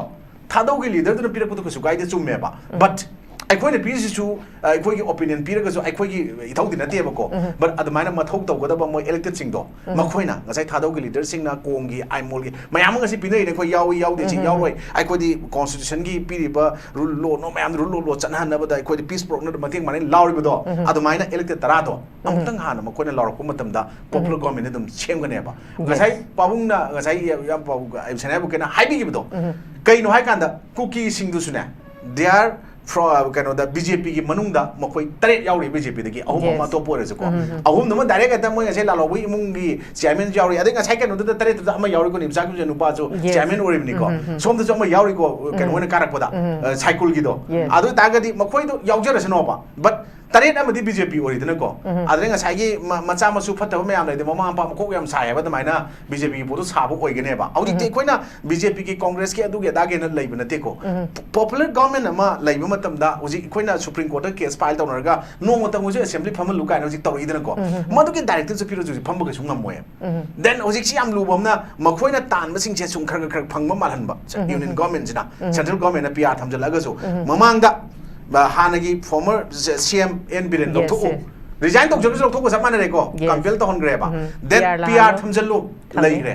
ꯊꯥꯗꯧꯒꯤ leader ꯗꯨꯅ ꯄꯤꯔꯛꯄꯗꯣ ꯀꯩꯁꯨ ꯀꯥꯏꯗꯦ, ꯆꯨꯝꯃꯦꯕ꯫ But ꯑꯩꯈꯣꯏꯅ ꯄꯤꯔꯤꯁꯤꯁꯨ ꯑ, ꯑꯩꯈꯣꯏꯒꯤ ꯑꯣꯄꯤꯅꯤꯌꯟ ꯄꯤꯔꯒꯁꯨ ꯑꯩꯈꯣꯏꯒꯤ ꯏꯊꯧꯗꯤ ꯅꯠꯇꯦꯕꯀꯣ꯫ ꯕꯠ ꯑꯗꯨꯃꯥꯏꯅ ꯃꯊꯧ ꯇꯧꯒꯗꯕ ꯃꯣꯏ ꯏꯂꯦꯛꯇꯦꯗꯁꯤꯡꯗꯣ, ꯃꯈꯣꯏꯅ ꯉꯁꯥꯏ ꯊꯥꯗꯧꯒꯤ ꯂꯤꯗꯔꯁꯤꯡꯅ, ꯀꯣꯝꯒꯤ, ꯑꯥꯏꯃꯣꯜꯒꯤ ꯃꯌꯥꯝ ꯑꯃ ꯉꯁꯤ ꯄꯤꯅꯔꯤꯅꯦ꯫ ꯑꯩꯈꯣꯏ ꯌꯥꯎꯏ, ꯌꯥꯎꯗꯦ, ꯁꯤ ꯌꯥꯎꯔꯣꯏ, ꯑꯩꯈꯣꯏꯗꯤ ꯀꯣꯟꯁꯇꯤꯇ꯭ꯌꯨꯁꯟꯒꯤ ꯄꯤꯔꯤꯕ ꯔꯨꯜ ꯂꯣ ꯅꯣ ꯃꯌꯥꯝꯗꯣ, ꯔꯨꯜ ꯂꯣ ꯂꯣ ꯆꯠꯅꯍꯟꯅꯕꯗ ꯑꯩꯈꯣꯏꯗꯤ ꯄꯤꯁ ꯄꯨꯔꯛꯅꯕ ꯃꯇꯦꯡ ꯄꯥꯡꯅꯤ ꯂꯥꯎꯔꯤꯕꯗꯣ, ꯑꯗꯨꯃꯥꯏꯅ ꯏꯂꯦꯛꯇꯦꯗ ꯇꯔꯥꯗꯣ ꯑꯃꯨꯛꯇꯪ ꯍꯥꯟꯅ ꯃꯈꯣꯏꯅ ꯂꯥꯎꯔꯛꯄ ꯃꯇꯝꯗ ꯄꯣꯄꯨꯂꯔ ꯒꯣꯔꯃꯦꯟ ꯑꯗꯨꯝ ꯁꯦꯝꯒꯅꯦꯕ꯫ ꯉꯁꯥꯏ ꯄꯥꯕꯨꯡꯅ, ꯉꯁꯥꯏ ꯌꯥꯝ ꯄꯥꯕꯨꯡ ꯁꯅꯥꯌꯥꯏꯐꯕ ꯀꯩꯅ ꯍꯥꯏꯕꯤꯈꯤꯕꯗꯣ, ꯀꯩꯅꯣ ꯍꯥꯏꯀꯥꯟꯗ ꯀꯨꯀꯤꯁꯤꯡꯗꯨꯁꯨꯅꯦ, they are from, ꯀꯩꯅꯣꯗ, ꯕꯤ ꯖꯦ ꯄꯤꯒꯤ ꯃꯅꯨꯡꯗ ꯃꯈꯣꯏ ꯇꯔꯦꯠ ꯌꯥꯎꯔꯤ, ꯕꯤ ꯖꯦ ꯄꯤꯗꯒꯤ ꯑꯍꯨꯝ ꯑꯃ ꯑꯇꯣꯞꯄ ꯑꯣꯏꯔꯁꯨꯀꯣ꯫ ꯑꯍꯨꯝꯗꯨꯃ ꯗꯥꯏꯔꯦꯛ ꯍꯦꯛꯇ ꯃꯣꯏ ꯉꯁꯥꯏ ꯂꯥꯂꯣꯡꯕꯝ ꯏꯃꯨꯡꯒꯤ ꯆꯤꯌꯔꯃꯦꯟꯁꯨ ꯌꯥꯎꯔꯤ, ꯑꯗꯩ ꯉꯁꯥꯏ ꯀꯩꯅꯣꯗꯨꯗ ꯇꯔꯦꯠꯇꯨꯗ ꯑꯃ ꯌꯥꯎꯔꯤꯀꯣ, ꯅꯤꯝꯆꯥ ꯀꯤꯝꯆꯟ ꯅꯨꯄꯥꯁꯨ ꯆꯤꯌꯔꯃꯦꯟ ꯑꯣꯏꯔꯤꯕꯅꯤꯀꯣ꯫ ꯁꯣꯝꯗꯁꯨ ꯑꯃ ꯌꯥꯎꯔꯤꯀꯣ, ꯀꯩꯅꯣ ꯑꯣꯏꯅ ꯀꯥꯔꯛꯄꯗ, ꯑ, ꯁꯥꯏꯀꯨꯜꯒꯤꯗꯣ꯫ ꯑꯗꯨ ꯑꯣꯏꯇꯥꯔꯒꯗꯤ ꯃꯈꯣꯏꯗꯣ ꯌꯥꯎꯖꯔꯁꯅꯣꯕ, ꯕꯠ ꯇꯔꯦꯠ ꯑꯃꯗꯤ ꯕꯤ ꯖꯦ ꯄꯤ ꯑꯣꯏꯔꯤꯗꯅꯀꯣ꯫ ꯑꯗꯩ ꯉꯁꯥꯏꯒꯤ ꯃ-, ꯃꯆꯥ ꯃꯁꯨ ꯐꯠꯇꯕ ꯃꯌꯥꯝ ꯂꯩꯗꯤ, ꯃꯃꯥ ꯃꯄꯥ ꯃꯀꯣꯛ ꯌꯥꯝ ꯁꯥꯏ ꯍꯥꯏꯕ ꯑꯗꯨꯃꯥꯏꯅ ꯕꯤ ꯖꯦ ꯄꯤꯒꯤ ꯄꯣꯠꯇꯣ ꯁꯥꯕ ꯑꯣꯏꯒꯅꯦꯕ꯫ ꯍꯧꯖꯤꯛꯇꯤ ꯑꯩꯈꯣꯏꯅ ꯕꯤ ꯖꯦ ꯄꯤꯒꯤ, ꯀꯣꯡꯒ꯭ꯔꯦꯁꯀꯤ, ꯑꯗꯨꯒꯤ ꯑꯗꯥꯒꯤꯅ ꯂꯩꯕ ꯅꯠꯇꯦꯀꯣ꯫ ꯄꯣꯄꯨꯂꯔ ꯒꯣꯔꯃꯦꯟ ꯑꯃ ꯂꯩꯕ ꯃꯇꯝꯗ ꯍꯧꯖꯤꯛ ꯑꯩꯈꯣꯏꯅ ꯁꯨꯄ꯭ꯔꯤꯝ ꯀꯣꯔꯠꯇ ꯀꯦꯁ ꯐꯥꯏꯜ ꯇꯧꯅꯔꯒ ꯅꯣꯡꯃꯇꯪ ꯑꯣꯏꯁꯨ ꯑꯦꯁꯦꯝꯕ꯭ꯂꯤ ꯐꯝꯍꯜꯂꯨ ꯀꯥꯏꯅ ꯍꯧꯖꯤꯛ ꯇꯧꯔꯛꯏꯗꯅꯀꯣ꯫ ꯃꯗꯨꯒꯤ ꯗꯥꯏꯔꯦꯛꯇꯤꯞꯁꯨ ꯄꯤꯔꯁꯨ ꯍꯧꯖꯤꯛ ꯐꯝꯕ ꯀꯩꯁꯨ ꯉꯝꯃꯣꯏ꯫ ꯗꯦꯟ ꯍꯧꯖꯤꯛꯁꯤ ꯌꯥꯝ ꯂꯨꯕ ꯑꯃꯅ ꯃꯈꯣꯏꯅ ꯇꯥꯟꯕꯁꯤꯡꯁꯦ ꯁꯨꯝ ꯈꯔ ꯈꯔ ꯈꯔ ꯐꯪꯕ ꯃꯥꯜꯍꯟꯕ꯫ ꯌꯨꯅꯤꯌꯟ ꯒꯣꯔꯃꯦꯟꯁꯤꯅ, ꯁꯦꯟꯇ꯭ꯔꯦꯜ ꯒꯣꯔꯃꯦꯟꯅ ꯄꯤ ꯑꯥꯔ ꯊꯝꯖꯤꯜꯂꯛꯑꯒꯁꯨ, ꯃꯃꯥꯡꯗ, ꯑ, ꯍꯥꯟꯅꯒꯤ ꯐꯣꯔꯃꯔ ꯁꯤ ꯑꯦꯝ ꯑꯦꯟ ꯕꯤꯔꯦꯟ ꯂꯧꯊꯣꯛꯎ, ꯔꯤꯖꯥꯏꯟ ꯇꯧꯖꯔꯒꯁꯨ ꯂꯧꯊꯣꯛꯄ ꯆꯞ ꯃꯥꯟꯅꯔꯦꯀꯣ꯫ ꯀꯝꯄꯦꯜ ꯇꯧꯍꯟꯈ꯭ꯔꯦꯕ꯫ ꯗꯦꯟ ꯄꯤ ꯑꯥꯔ ꯊꯝꯖꯤꯜꯂꯨ, ꯂꯩꯈ꯭ꯔꯦ꯫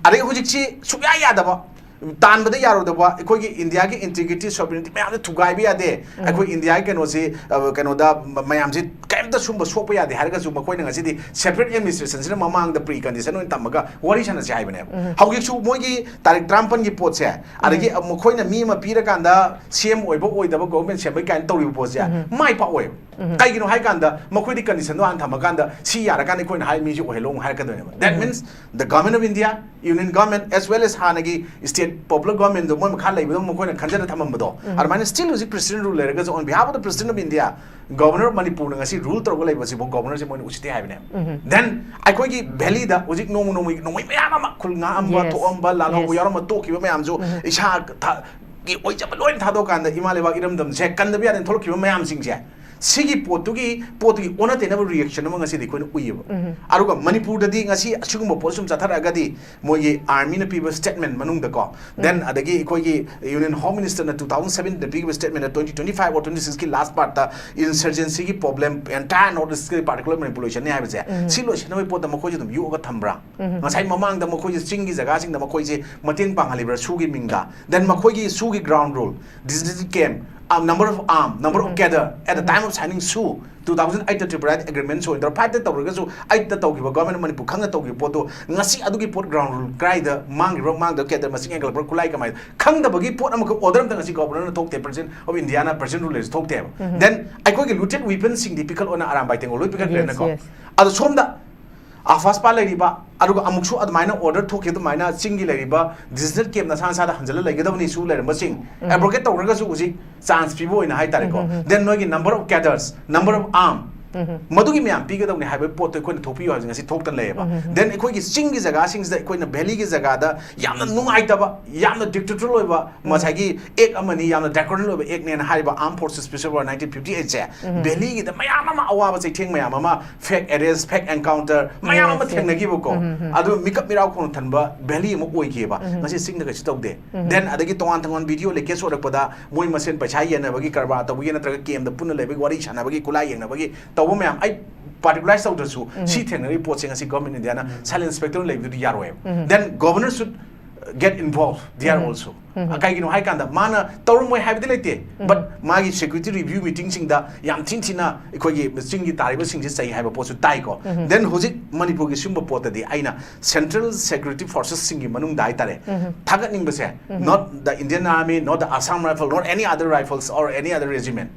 ꯑꯗꯩ ꯍꯧꯖꯤꯛꯁꯤ ꯁꯨꯡꯌꯥ ꯌꯥꯗꯕ, ꯇꯥꯟꯕꯗ ꯌꯥꯔꯣꯏꯗꯕ, ꯑꯩꯈꯣꯏꯒꯤ ꯏꯟꯗꯤꯌꯥꯒꯤ ꯏꯟꯇꯤꯒ꯭ꯔꯤꯇꯤ, ꯁꯣꯚꯔꯦꯅꯤꯇꯤ ꯃꯌꯥꯝꯁꯦ ꯊꯨꯒꯥꯏꯕ ꯌꯥꯗꯦ꯫ ꯑꯩꯈꯣꯏ ꯏꯟꯗꯤꯌꯥꯒꯤ ꯀꯩꯅꯣꯁꯤ, ꯑ, ꯀꯩꯅꯣꯗ ꯃ-, ꯃꯌꯥꯝꯁꯤ ꯀꯔꯤꯝꯇ ꯁꯨꯝꯕ ꯁꯣꯛꯄ ꯌꯥꯗꯦ ꯍꯥꯏꯔꯒꯁꯨ ꯃꯈꯣꯏꯅ ꯉꯁꯤꯗꯤ ꯁꯦꯄꯔꯦꯠ ꯑꯦꯗꯃꯤꯅꯤꯁꯇ꯭ꯔꯦꯁꯟꯁꯤꯅ ꯃꯃꯥꯡꯗ ꯄ꯭ꯔꯤ ꯀꯟꯗꯤꯁꯟ ꯑꯣꯏꯅ ꯊꯝꯃꯒ ꯋꯥꯔꯤ ꯁꯥꯟꯅꯁꯦ ꯍꯥꯏꯕꯅꯦꯕ꯫ ꯍꯧꯖꯤꯛꯁꯨ ꯃꯣꯏꯒꯤ ꯇꯥꯔꯤꯛ ꯇꯔꯥꯃꯥꯄꯟꯒꯤ ꯄꯣꯠꯁꯦ, ꯑꯗꯒꯤ ꯃꯈꯣꯏꯅ ꯃꯤ ꯑꯃ ꯄꯤꯔꯀꯥꯟꯗ ꯁꯤ ꯑꯦꯝ ꯑꯣꯏꯕ ꯑꯣꯏꯗꯕ ꯒꯣꯕꯔꯃꯦꯟ ꯁꯦꯝꯕꯩ ꯀꯥꯏꯅ ꯇꯧꯔꯤꯕ ꯄꯣꯠꯁꯦ ꯃꯥꯏ ꯄꯥꯛꯑꯣꯏꯕ꯫ ꯀꯩꯒꯤꯅꯣ ꯍꯥꯏꯀꯥꯟꯗ ꯃꯈꯣꯏꯗꯤ ꯀꯟꯗꯤꯁꯟꯗꯣ ꯍꯥꯟꯅ ꯊꯝꯃꯀꯥꯟꯗ ꯁꯤ ꯌꯥꯔꯀꯥꯟꯗ ꯑꯩꯈꯣꯏꯅ ꯍꯥꯏ ꯃꯤꯁꯦ ꯑꯣꯏꯍꯜꯂꯣ ꯑꯃꯨꯛ ꯍꯥꯏꯔꯛꯀꯗꯣꯏꯅꯦꯕ꯫ That means the government of India, union government, as well as ꯍꯥꯟꯅꯒꯤ state popular government ꯗꯣ ꯃꯣꯏ ꯃꯈꯥ ꯂꯩꯕꯗꯣ ꯃꯈꯣꯏꯅ ꯈꯟꯖꯅ ꯊꯝꯃꯝꯕꯗꯣ, ꯑꯗꯨꯃꯥꯏꯅ still ꯍꯧꯖꯤꯛ president rule ꯂꯩꯔꯒꯁꯨ, on behalf of the President of India, Governor of ꯃꯅꯤꯄꯨꯔꯅ ꯉꯁꯤ rule ꯇꯧꯔꯒ ꯂꯩꯕꯁꯤꯕꯨ ꯒꯣꯕꯔꯅꯔꯁꯦ ꯃꯣꯏꯅ ꯎꯁꯤꯠꯇꯦ ꯍꯥꯏꯕꯅꯦꯕ꯫ Then ꯑꯩꯈꯣꯏꯒꯤ ꯚꯦꯂꯤꯗ ꯍꯧꯖꯤꯛ ꯅꯣꯡꯃ ꯅꯣꯡꯃꯒꯤ ꯅꯣꯡꯃꯩ ꯃꯌꯥꯝ ꯑꯃ ꯈꯨꯜ ꯉꯥꯛꯑꯝꯕ, ꯊꯣꯛꯑꯝꯕ, ꯂꯥꯜꯍꯧꯕ ꯌꯥꯎꯔꯝꯕ, ꯇꯣꯛꯈꯤꯕ ꯃꯌꯥꯝꯁꯨ ꯏꯁꯥ ꯊ-, ꯒꯤ ꯑꯣꯏꯖꯕ ꯂꯣꯏꯅ ꯊꯥꯗꯣꯛꯑꯀꯥꯟꯗ ꯏꯃꯥ ꯂꯩꯕꯥꯛ ꯏꯔꯝꯗꯝꯁꯦ ꯀꯟꯗꯕ ꯌꯥꯗꯦꯅ ꯊꯣꯛꯂꯛꯈꯤꯕ ꯃꯌꯥꯝꯁꯤꯡꯁꯦ, ꯁꯤꯒꯤ ꯄꯣꯠꯇꯨꯒꯤ ꯄꯣꯠꯇꯨꯒꯤ ꯑꯣꯟꯅ ꯇꯩꯅꯕ ꯔꯤꯌꯦꯛꯁꯟ ꯑꯃ ꯉꯁꯤꯗꯤ ꯑꯩꯈꯣꯏꯅ ꯎꯏꯌꯦꯕ꯫ ꯑꯗꯨꯒ ꯃꯅꯤꯄꯨꯔꯗꯗꯤ ꯉꯁꯤ ꯑꯁꯤꯒꯨꯝꯕ ꯄꯣꯠ ꯁꯨꯝ ꯆꯠꯊꯔꯛꯑꯒꯗꯤ ꯃꯣꯏꯒꯤ ꯑꯥꯔꯃꯤꯅ ꯄꯤꯕ ꯁ꯭ꯇꯦꯠꯃꯦꯟ ꯃꯅꯨꯡꯗꯀꯣ, ꯗꯦꯟ ꯑꯗꯒꯤ ꯑꯩꯈꯣꯏꯒꯤ ꯌꯨꯅꯤꯌꯟ ꯍꯣꯝ ꯃꯤꯅꯤꯁꯇꯔꯅ ꯇꯨ ꯊꯥꯎꯖꯟ ꯁꯕꯦꯟꯇꯤꯟꯗ ꯄꯤꯈꯤꯕ ꯁ꯭ꯇꯦꯠꯃꯦꯟꯗ twenty twenty five or twenty ꯁꯤꯛꯁꯀꯤ ꯂꯥꯁ ꯄꯥꯔꯠꯇ ꯏꯟꯁꯔꯖꯦꯟꯁꯤꯒꯤ ꯄ꯭ꯔꯣꯕ꯭ꯂꯦꯝ ꯑꯦꯟꯇꯥꯌꯔ ꯅꯣꯔꯠ ꯏꯁꯀꯤ ꯄꯥꯔꯇꯤꯀꯨꯂꯔ ꯃꯅꯤꯄꯨꯔ ꯂꯣꯏꯁꯟꯅꯤ ꯍꯥꯏꯕꯁꯦ, ꯁꯤ ꯂꯣꯏꯁꯟꯅꯕꯒꯤ ꯄꯣꯠꯇ ꯃꯈꯣꯏꯁꯨ ꯑꯗꯨꯝ ꯌꯣꯛꯑꯒ ꯊꯝꯕ꯭ꯔꯥ? ꯉꯁꯥꯏ ꯃꯃꯥꯡꯗ ꯃꯈꯣꯏꯁꯦ ꯆꯤꯡꯒꯤ ꯖꯒꯥꯁꯤꯡꯗ ꯃꯈꯣꯏꯁꯦ ꯃꯇꯦꯡ ꯄꯥꯡꯍꯜꯂꯤꯕ꯭ꯔꯥ ꯁꯨꯒꯤ ꯃꯤꯡꯗ? ꯗꯦꯟ ꯃꯈꯣꯏꯒꯤ ꯁꯨꯒꯤ ground rule, discipline camp, number of arm, number of cadre at the time of signing ꯁꯨ, ꯇꯨ ꯊꯥꯎꯖꯟ ꯑꯩꯠꯇ ꯇ꯭ꯔꯤꯄꯨꯔꯥꯗ ꯑꯦꯒ꯭ꯔꯤꯃꯦꯟ ꯁꯣꯏꯗ꯭ꯔꯣ, ꯐꯥꯏꯚꯇ ꯇꯧꯔꯒꯁꯨ ꯑꯩꯠꯇ ꯇꯧꯈꯤꯕ, ꯒꯣꯔꯃꯦꯟ ꯃꯅꯤꯄꯨꯔ ꯈꯪꯅ ꯇꯧꯈꯤꯕ ꯄꯣꯠꯇꯣ ꯉꯁꯤ ꯑꯗꯨꯒꯤ ꯄꯣꯠ ꯒ꯭ꯔꯥꯎꯟ ꯔꯨꯜ ꯀꯗꯥꯏꯗ ꯃꯥꯡꯈꯤꯕ꯭ꯔꯣ, ꯃꯥꯡꯗꯕ, ꯀꯦꯗꯔ ꯃꯁꯤꯡ ꯍꯦꯟꯒꯠꯂꯛꯄ꯭ꯔꯥ, ꯈꯨꯠꯂꯥꯏ ꯀꯃꯥꯏꯅ ꯈꯪꯗꯕꯒꯤ ꯄꯣꯠ ꯑꯃꯈꯛ ꯑꯣꯔꯗꯔ ꯑꯝꯇ ꯉꯁꯤ ꯒꯣꯕꯔꯅꯔꯅ ꯊꯣꯛꯇꯦ, ꯄ꯭ꯔꯁꯤꯗꯦꯟ ꯑꯣꯐ ꯏꯟꯗꯤꯌꯥꯅ ꯄ꯭ꯔꯁꯤꯗꯦꯟ ꯔꯨꯂꯔꯁ ꯊꯣꯛꯇꯦꯕ꯫ ꯗꯦꯟ ꯑꯩꯈꯣꯏꯒꯤ ꯂꯨꯇꯦꯠ ꯋꯤꯄꯟꯁꯤꯡꯗꯤ ꯄꯤꯈꯠꯂꯣꯅ ꯑꯔꯥꯝꯕꯥꯏ ꯇꯦꯡꯒꯣꯜ ꯂꯣꯏ ꯄꯤꯈꯠꯈ꯭ꯔꯦꯅꯀꯣ꯫ Yes, yes. ꯑꯗꯣ ꯁꯣꯝꯗ ꯑꯐꯥꯁꯄꯥ ꯂꯩꯔꯤꯕ, ꯑꯗꯨꯒ ꯑꯃꯨꯛꯁꯨ ꯑꯗꯨꯃꯥꯏꯅ ꯑꯣꯔꯗꯔ ꯊꯣꯛꯈꯤ, ꯑꯗꯨꯃꯥꯏꯅ ꯆꯤꯡꯒꯤ ꯂꯩꯔꯤꯕ ꯗꯤꯁꯤꯖꯅꯦꯜ ꯀꯦꯝ ꯅꯁꯥ ꯅꯁꯥꯗ ꯍꯟꯖꯤꯜꯂ ꯂꯩꯒꯗꯕꯅꯤ ꯁꯨ ꯂꯩꯔꯝꯕꯁꯤꯡ, ꯑꯦꯕ꯭ꯔꯣꯒꯦꯠ ꯇꯧꯔꯒꯁꯨ ꯍꯧꯖꯤꯛ ꯆꯥꯟꯁ ꯄꯤꯕ ꯑꯣꯏꯅ ꯍꯥꯏꯇꯥꯔꯦꯀꯣ꯫ ꯗꯦꯟ ꯅꯣꯏꯒꯤ number of cadres, number of arm, ꯃꯗꯨꯒꯤ ꯃꯌꯥꯝ ꯄꯤꯒꯗꯕꯅꯤ ꯍꯥꯏꯕ ꯄꯣꯠꯇꯣ ꯑꯩꯈꯣꯏꯅ ꯊꯣꯛꯄꯤꯌꯨ ꯍꯥꯏꯕꯁꯦ ꯉꯁꯤ ꯊꯣꯛꯇꯅ ꯂꯩꯌꯦꯕ꯫ ꯗꯦꯟ ꯑꯩꯈꯣꯏꯒꯤ ꯆꯤꯡꯒꯤ ꯖꯒꯥꯁꯤꯡꯁꯤꯗ, ꯑꯩꯈꯣꯏꯅ ꯚꯦꯂꯤꯒꯤ ꯖꯒꯥꯗ ꯌꯥꯝꯅ ꯅꯨꯡꯉꯥꯏꯇꯕ, ꯌꯥꯝꯅ ꯗꯤꯛꯇꯦꯇꯣꯔꯤꯌꯦꯜ ꯑꯣꯏꯕ ꯉꯁꯥꯏꯒꯤ ꯑꯦꯛ ꯑꯃꯅꯤ, ꯌꯥꯝꯅ ꯗ꯭ꯔꯦꯀꯣꯅꯤꯌꯟ ꯑꯣꯏꯕ ꯑꯦꯛꯅꯦꯅ ꯍꯥꯏꯔꯤꯕ Armed Forces Special War nineteen fifty eight ꯁꯦ, ꯚꯦꯂꯤꯒꯤꯗ ꯃꯌꯥꯝ ꯑꯃ ꯑꯋꯥꯕ ꯆꯩꯊꯦꯡ ꯃꯌꯥꯝ ꯑꯃ, ꯐꯦꯛ ꯑꯦꯔꯦꯁ, ꯐꯦꯛ ꯑꯦꯟꯀꯥꯎꯟꯇꯔ ꯃꯌꯥꯝ ꯑꯃ Yes, yes. ꯊꯦꯡꯅꯈꯤꯕꯀꯣ꯫ ꯑꯗꯨ ꯃꯤꯀꯞ ꯃꯤꯔꯥꯎ ꯈꯣꯡ ꯊꯟꯕ ꯚꯦꯂꯤ ꯑꯃ ꯑꯣꯏꯈꯤꯑꯕ꯫ ꯉꯁꯤ ꯆꯤꯡꯗ ꯀꯩꯁꯨ ꯇꯧꯗꯦ꯫ ꯗꯦꯟ ꯑꯗꯒꯤ ꯇꯣꯉꯥꯟ ꯇꯣꯉꯥꯟ ꯚꯤꯗꯤꯑꯣ ꯂꯤꯀꯦꯖ ꯑꯣꯏꯔꯛꯄꯗ ꯃꯣꯏ ꯃꯁꯦꯟ ꯄꯩꯁꯥ ꯌꯦꯟꯅꯕꯒꯤ ꯀꯔꯕꯥꯔ ꯇꯧꯕꯒꯤ ꯅꯠꯇ꯭ꯔꯒ ꯀꯦꯝꯗ ꯄꯨꯟꯅ ꯂꯩꯕꯒꯤ ꯋꯥꯔꯤ ꯁꯥꯟꯅꯕꯒꯤ ꯈꯨꯠꯂꯥꯏ ꯌꯦꯡꯅꯕꯒꯤ ꯇꯧꯕ ꯃꯌꯥꯝ ꯑꯩ ꯄꯥꯔꯇꯤꯀꯨꯂꯥꯏꯁ ꯇꯧꯗ꯭ꯔꯁꯨ ꯁꯤ ꯊꯦꯡꯅꯔꯤꯕ ꯄꯣꯠꯁꯦ ꯉꯁꯤ ꯒꯣꯔꯃꯦꯟ ꯏꯟꯗꯤꯌꯥꯅ ꯁꯥꯏꯂꯦꯟ ꯏꯟꯁꯄꯦꯛꯇꯔ ꯂꯩꯕꯗꯨꯗꯤ ꯌꯥꯔꯣꯏꯕ꯫ Then governor should get involved there also꯫ ꯀꯩꯒꯤꯅꯣ ꯍꯥꯏ ꯀꯥꯟꯗ ꯃꯥꯅ ꯇꯧꯔꯝꯃꯣꯏ ꯍꯥꯏꯕꯗꯤ ꯂꯩꯇꯦ, but ꯃꯥꯒꯤ ꯁꯦꯀ꯭ꯌꯨꯔꯤꯇꯤ ꯔꯤꯚ꯭ꯌꯨ ꯃꯤꯇꯤꯡꯁꯤꯡꯗ ꯌꯥꯝ ꯊꯤꯟ ꯊꯤꯅ ꯑꯩꯈꯣꯏꯒꯤ ꯆꯤꯡꯒꯤ ꯇꯥꯔꯤꯕꯁꯤꯡꯁꯦ ꯆꯩ ꯍꯥꯏꯕ ꯄꯣꯠꯁꯨ ꯇꯥꯏꯀꯣ꯫ Then ꯍꯧꯖꯤꯛ ꯃꯅꯤꯄꯨꯔꯒꯤ ꯁꯤꯒꯨꯝꯕ ꯄꯣꯠꯇꯗꯤ ꯑꯩꯅ ꯁꯦꯟꯇ꯭ꯔꯦꯜ ꯁꯦꯀ꯭ꯌꯨꯔꯤꯇꯤ ꯐꯣꯔꯁꯦꯁꯁꯤꯡꯒꯤ ꯃꯅꯨꯡꯗ ꯍꯥꯏꯇꯥꯔꯦ, ꯊꯥꯒꯠꯅꯤꯡꯕꯁꯦ, not the Indian Army, not the Assam Rifle, not any other rifles or any other regiment,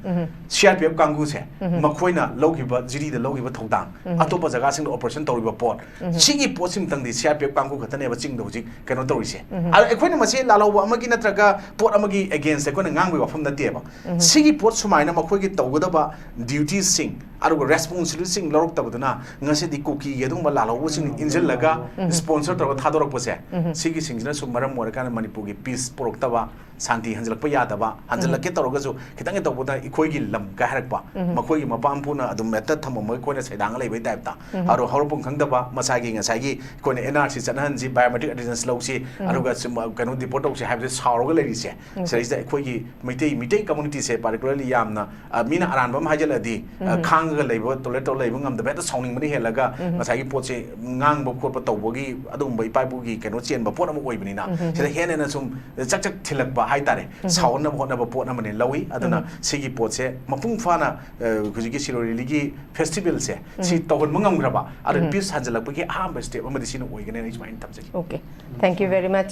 C R P F ꯀꯥꯡꯕꯨꯁꯦ, ꯃꯈꯣꯏꯅ ꯂꯧꯈꯤꯕ, ꯖꯤꯔꯤꯗ ꯂꯧꯈꯤꯕ ꯊꯧꯗꯥꯡ, ꯑꯇꯣꯞꯄ ꯖꯒꯥꯁꯤꯡꯗ ꯑꯣꯄꯔꯦꯁꯟ ꯇꯧꯔꯤꯕ ꯄꯣꯠ, ꯁꯤꯒꯤ ꯄꯣꯠꯁꯤꯃꯇꯪꯗꯤ ꯁꯤ ꯑꯥꯔ ꯄꯤ ꯑꯦꯐ ꯀꯥꯡꯕꯨ ꯈꯛꯇꯅꯦꯕ ꯆꯤꯡꯗ ꯍꯧꯖꯤꯛ ꯀꯩꯅꯣ ꯇꯧꯔꯤꯁꯦ꯫ ꯑꯗ ꯑꯩꯈꯣꯏꯅ ꯃꯁꯤ ꯂꯥꯜꯍꯧꯕ ꯑꯃꯒꯤ ꯅꯠꯇ꯭ꯔꯒ ꯄꯣꯠ ꯑꯃꯒꯤ ꯑꯦꯒꯦꯟꯁꯇ ꯑꯩꯈꯣꯏꯅ ꯉꯥꯡꯕꯒꯤ ꯋꯥꯐꯝ ꯅꯠꯇꯦꯕ꯫ ꯁꯤꯒꯤ ꯄꯣꯠ ꯁꯨꯃꯥꯏꯅ ꯃꯈꯣꯏꯒꯤ ꯇꯧꯒꯗꯕ ꯗ꯭ꯌꯨꯇꯤꯁꯤꯡ, ꯑꯗꯨꯒ ꯔꯦꯁꯄꯣꯟꯁꯤꯕꯤꯂꯤꯇꯤꯁꯤꯡ ꯂꯧꯔꯛꯇꯕꯗꯨꯅ ꯉꯁꯤꯗꯤ ꯀꯨꯀꯤꯒꯤ ꯑꯗꯨꯒꯨꯝꯕ ꯂꯥꯜꯍꯧꯕꯁꯤꯡ ꯏꯟꯁꯤꯜꯂꯒ ꯁ꯭ꯄꯣꯟꯁꯔ ꯇꯧꯔꯒ ꯊꯥꯗꯣꯔꯛꯄꯁꯦ, ꯁꯤꯒꯤꯁꯤꯡꯁꯤꯅꯁꯨ ꯃꯔꯝ ꯑꯣꯏꯔꯀꯥꯟꯗ ꯃꯅꯤꯄꯨꯔꯒꯤ ꯄꯤꯁ ꯄꯨꯔꯛꯇꯕ, ꯁꯥꯟꯇꯤ ꯍꯟꯖꯤꯜꯂꯛꯄ ꯌꯥꯗꯕ, ꯍꯟꯖꯤꯜꯂꯛꯀꯦ ꯇꯧꯔꯒꯁꯨ ꯈꯤꯇꯪ ꯇꯧꯕꯗ ꯑꯩꯈꯣꯏꯒꯤ ꯂꯝ ꯀꯥꯏ ꯍꯥꯏꯔꯛꯄ, ꯃꯈꯣꯏꯒꯤ ꯃꯄꯥ ꯃꯄꯨꯅ ꯑꯗꯨꯝ ꯍꯦꯛꯇ ꯊꯝꯃꯝꯃꯒ ꯑꯩꯈꯣꯏꯅ ꯁꯩꯗꯥꯡꯉ ꯂꯩꯕꯩ ꯇꯥꯏꯞꯇ꯫ ꯑꯗꯣ ꯍꯧꯔꯛꯐꯝ ꯈꯪꯗꯕ, ꯃꯁꯥꯒꯤ ꯉꯁꯥꯏꯒꯤ ꯑꯩꯈꯣꯏꯅ and R C ꯆꯠꯅꯍꯟꯁꯤ, biometric attendance ꯂꯧꯁꯤ, ꯑꯗꯨꯒ ꯁꯨꯝ, ꯀꯩꯅꯣ, ꯗꯤꯄꯣꯔꯠ ꯇꯧꯁꯤ ꯍꯥꯏꯕꯁꯦ ꯁꯥꯎꯔꯒ ꯂꯩꯔꯤꯁꯦ, ꯁꯤꯗꯩꯁꯤꯗ ꯑꯩꯈꯣꯏꯒꯤ ꯃꯩꯇꯩ, ꯃꯤꯇꯩ ꯀꯝꯃꯨꯅꯤꯇꯤꯁꯦ ꯄꯥꯔꯇꯤꯀꯨꯂꯔꯂꯤ ꯌꯥꯝꯅ, ꯑ, ꯃꯤꯅ ꯑꯔꯥꯟꯕ ꯑꯃ ꯍꯥꯏꯖꯜꯂꯛꯑꯗꯤ, ꯑ, ꯈꯥꯡꯉꯒ ꯂꯩꯕ, ꯇꯣꯂꯔꯦꯠ ꯇꯧꯔ ꯂꯩꯕ ꯉꯝꯗꯕ, ꯍꯦꯛꯇ ꯁꯥꯎꯅꯤꯡꯕꯅ ꯍꯦꯜꯂꯒ ꯉꯁꯥꯏꯒꯤ ꯄꯣꯠꯁꯦ ꯉꯥꯡꯕ ꯈꯣꯠꯄ ꯇꯧꯕꯒꯤ ꯑꯗꯨꯒꯨꯝꯕ ꯏꯄꯥ ꯏꯄꯨꯒꯤ ꯀꯩꯅꯣ ꯆꯦꯟꯕ ꯄꯣꯠ ꯑꯃ ꯑꯣꯏꯕꯅꯤꯅ, ꯁꯤꯗ ꯍꯦꯟꯅ ꯍꯦꯟꯅ ꯁꯨꯝ ꯆꯥꯛ ꯆꯥꯛ ꯊꯤꯜꯂꯛꯄ ꯍꯥꯏꯇꯥꯔꯦ, ꯁꯥꯎꯍꯟꯅꯕ ꯍꯣꯠꯅꯕ ꯄꯣꯠ ꯑꯃꯅꯤ ꯂꯧꯏ꯫ ꯑꯗꯨꯅ ꯁꯤꯒꯤ ꯄꯣꯠꯁꯦ ꯃꯄꯨꯡ ꯐꯥꯅ, ꯑ, ꯍꯧꯖꯤꯛꯀꯤ ꯁꯤꯔꯣꯏ ꯂꯤꯂꯤꯒꯤ ꯐꯦꯁꯇꯤꯚꯦꯜꯁꯦ ꯁꯤ ꯇꯧꯍꯟꯕ ꯉꯝꯈ꯭ꯔꯕ, ꯑꯗ ꯄꯤꯁ ꯍꯟꯖꯤꯜꯂꯛꯄꯒꯤ ꯑꯍꯥꯟꯕ ꯁ꯭ꯇꯦꯞ ꯑꯃꯗꯤ ꯁꯤꯅ ꯑꯣꯏꯒꯅꯤ, ꯑꯩ ꯁꯨꯃꯥꯏꯅ ꯊꯝꯖꯒꯦ꯫ Okay, thank you very much.